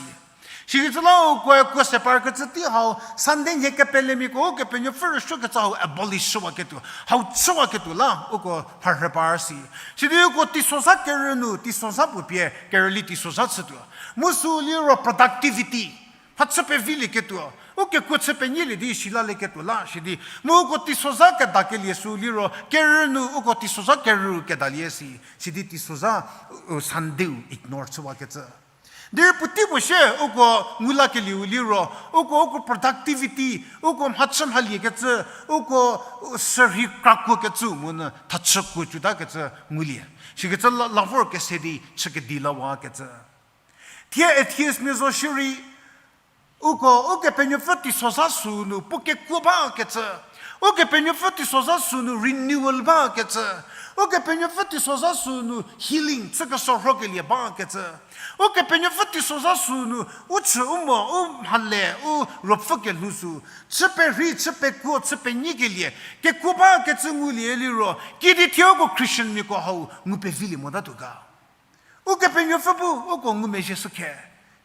Sikecü la uko kuo se parkecü tei hau, Sunday nhie kepelemiako Ukepenuopfü rüsuokecü hau abolish shüwaketuo, hau chüwaketuo la uko mharhü par si. Sidi uko teisozha kerü nu, teisozha puo pie, kerüli teisozha chütuo. Mu sü liro productivity, mhachü pevilieketuo, u kekuo chü penyilie di silalieketuo la, sidi. Mu uko teisozha kedakelie sü liro, kerü nu uko teisozha kerü kedalie si, sidi teisozha, u, Sunday-u ignore chüwakecü. Derei puotei puo shie uko ngulakelieu liro, uko, uko productivity, uko mhachü mhaliekecü, uko, u, sürhei krakuokecü monyü thachü kuo tuotakecü ngulie. Sikecü la, la vor kese di chü kedi lawakecü. Thie atheistmia zo shierei, uko, Ukepenuopfü teisozha sü nu puo kekuo bakecü, Ukepenuopfü teisozha sü nu renewal bakecü, Ukepenuopfü teisozha sü nu healing chü kesorhokelie bakecü, Ukepenuopfü teisozha sü nu u chü u mo, u mhale, u ruopfü kelhou sü, chü perhei, chü pekuo, chü penyikelie kekuo bakecü ngulie liro, kidi thie uko Christianmiako hau ngu pevilie motatuo ga. Ukepenuopfü bu uko ngumezhie shükhe.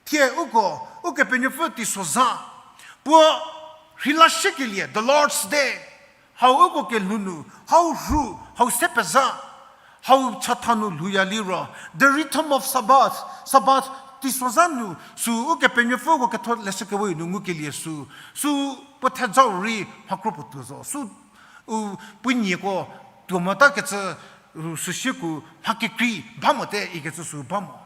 Thie uko, Ukepenuopfü teisozha, puo rheila shükelie, the Lord's Day, hau uko kelhou nu, hau rhu, hau se pezha, hau chatha nu lhouya liro, the rhythm of Sabbath, Sabbath Teisozha nu, sü Ukepenuopfüko ketholeshü kewe nu ngukelie sü, sü puo thejau rei mha kro puo tuo zo. Sü, u, puo nieko tuo motakecü, u, süsieko mha kekrei ba mote ikecü sü ba mo.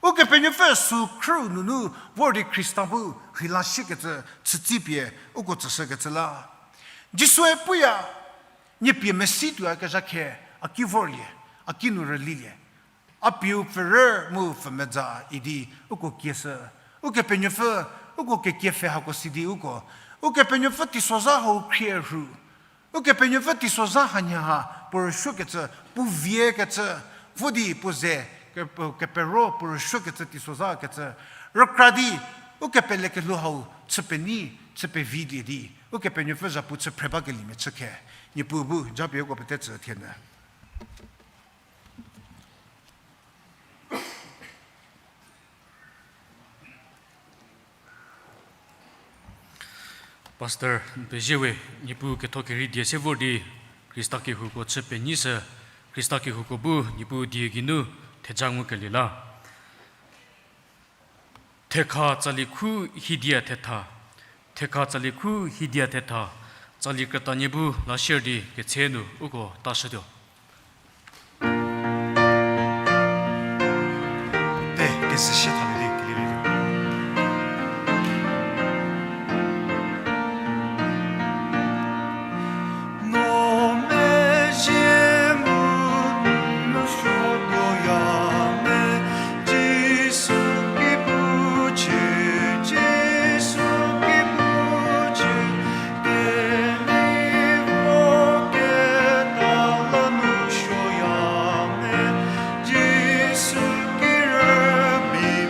Ukepenuopfü sü khrüu nunu vor di Khrista bu rheila shiekecü chütsipie uko tsüshükecü la. Jisue puya, nie pie mesi tuoyakezha khe, a ki vorlie, a ki nu rülilie. A pieu pfürü mu pfümedza idi uko kieshü. Ukepenuopfü, uko kekie pfhe hako si di uko. Ukepenuopfü teisozha hau khrie rhu. Ukepenuopfü teisozha hanie ha puo rüsuokecü, puo viekecü, vo di puo ze, ke-, kepero puo rüsuokecü teisozha kecü. Rükra di, ukepelekelhou hau chü penei, chü pevilie di, Ukepenuopfü zhapu chü phre bakeliemia chü khe. Niepuu bu, japie uko pete tsü thienyü. Pastor Npezhiewe, Niepuu ketho kerhei die se vor di, Khrista kehouko chü penyishü, Khrista kehouko bu Niepuu die geinu theja ngukelie la. Thekha tsali khu hidia thetha, thekha tsali khu hidia thetha, tsali krütanie bu la shier di ketse nu uko tashütuo. Te, kese shie thalie di, kelilietuo. No mezhie mu nu suotuoya me, Jisu ki pucie, Jisu ki pucie, kenivo keta la nu suoya me, Jisu ki rübei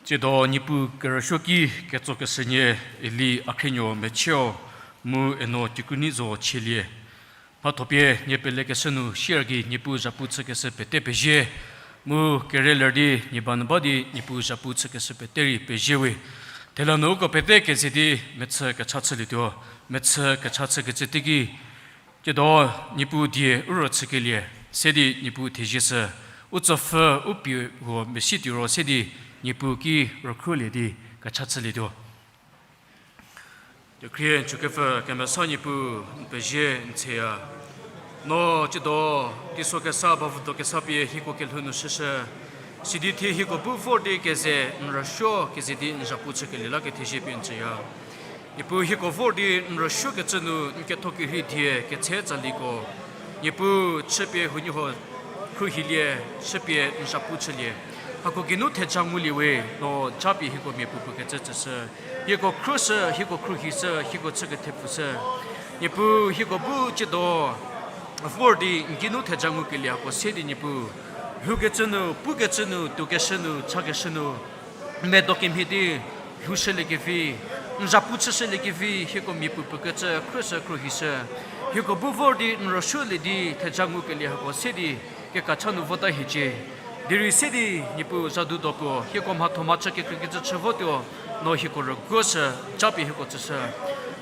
Tsiedo Niepuu kerüsuoki ketsokeshünie Eli Akhrinuo Mechüo mu Eno Tikruneizo Chielie. Mhathopie nie pelekeshü nu sier gei Niepuu zhapu chükeshü pete pezie, mu kereler di nie ba nu ba di Niepuu zhapu chükeshü pete rei pezie we. Thela nu uko pete keze di mechü kecha chülietuo, mechü kecha chükecü teiki tsiedo Niepuu die u rüchükelie se di Niepuu thezieshü, u tsopfü u pie huo mesi tuoro se di Niepuu ki rükhruolie di kecha chülietuo. Kekhrie n chükepfü kemesa Niepuu, n pezie n tsüya. No tsiedo teiso kesa ba vüdo kesa pie hieko kelhou nu shüshü, sidi thie hieko bu vor di keze n rüsuo keze di n zhapu chükelie la kethezie pie n tsüya. Niepuu hieko vor di n rüsuokecü nu n ketho kerhei die ketse tsaliko, Niepuu chüpie huoniehuo khruohilie, chüpie n zhapu chülie. Hako geinu theja ngulie we, no japie hieko mia puopuo kecü tsüshü. Hieko khruoshü, hieko khruohishü, hieko chü kethepfushü. Niepuu hieko bu tsiedo vor di n geinu theja ngukelie hako se di Niepuu lhoukecü nu, pukecü nu, tuokeshü nu, chakeshü nu medo kemhie di lhoushüliekevi, n zhapu chüshüliekevi hieko mia puopuo kecü khruoshü khruohishü. Hieko bu vor di n rüsuolie di theja ngukelie hako se di kekacha nu vota hiecie. Derei se di Niepuu zadu do puo hieko mhatho mhachü kekreikecü chü votuo, no hieko rüguoshü, japie hieko tsüshü.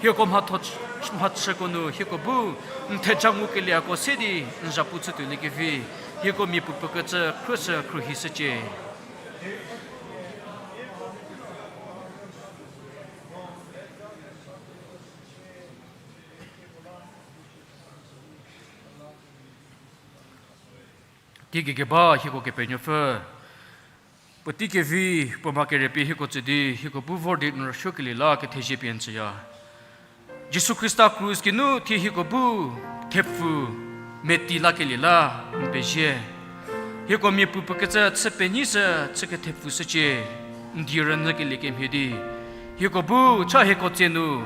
Hieko mhatho ch-, mhachüko nu hieko bu n theja ngukelie hako se di n zhapu chütuoliekevi hieko mia puopuo kecü khruoshü khruohishücie. Teigei keba hieko Kepenuopfü, puotei kevi puo mha kere pie hieko tsü di hieko bu vor di n rüsuokelie la kethezie pie n tsüya. Jisu Khrista krus geinu thie hieko bu thepfu meti lakelie la n pezie. Hieko mia puopuo kecü chü penyishü, chü kethepfushücie, n die rünyükelie kemhie di hieko bu cha hieko tse nu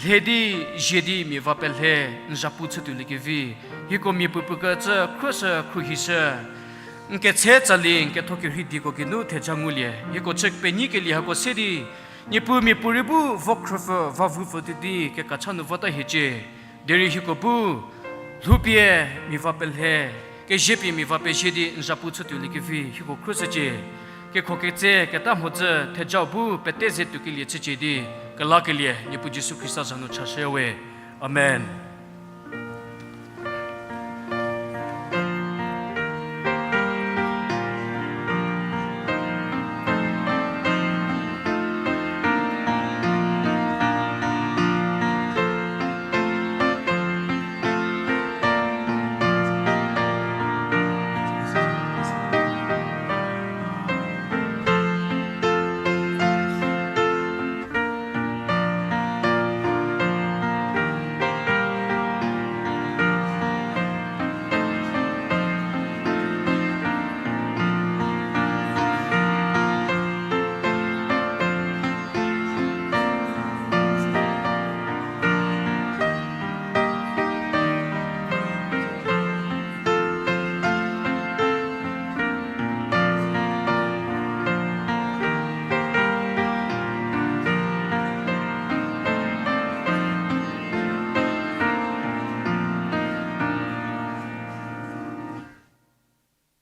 lhe di, zie di mia va pelhe n zhapu chütuoliekevi hieko mia puopuo kecü khruoshü khruohishü. N ketse tsali n ketho kerhei dieko geinu theja ngulie, hieko chü penyikelie hako se di Niepuu mia puorei bu vo khrüpfü va vupfü tuo di kekacha nu vota hiecie. Derei hieko bu lhoupie mia va pelhe, keziepie mia va pezie di n zhapu chütuoliekevi hieko khruoshücie. Kekho ketse keta mhodzü thejau bu pete ze tuokelie chücie di kelakelie Niepuu Jisu Khrista za nu chashüya we. Amen.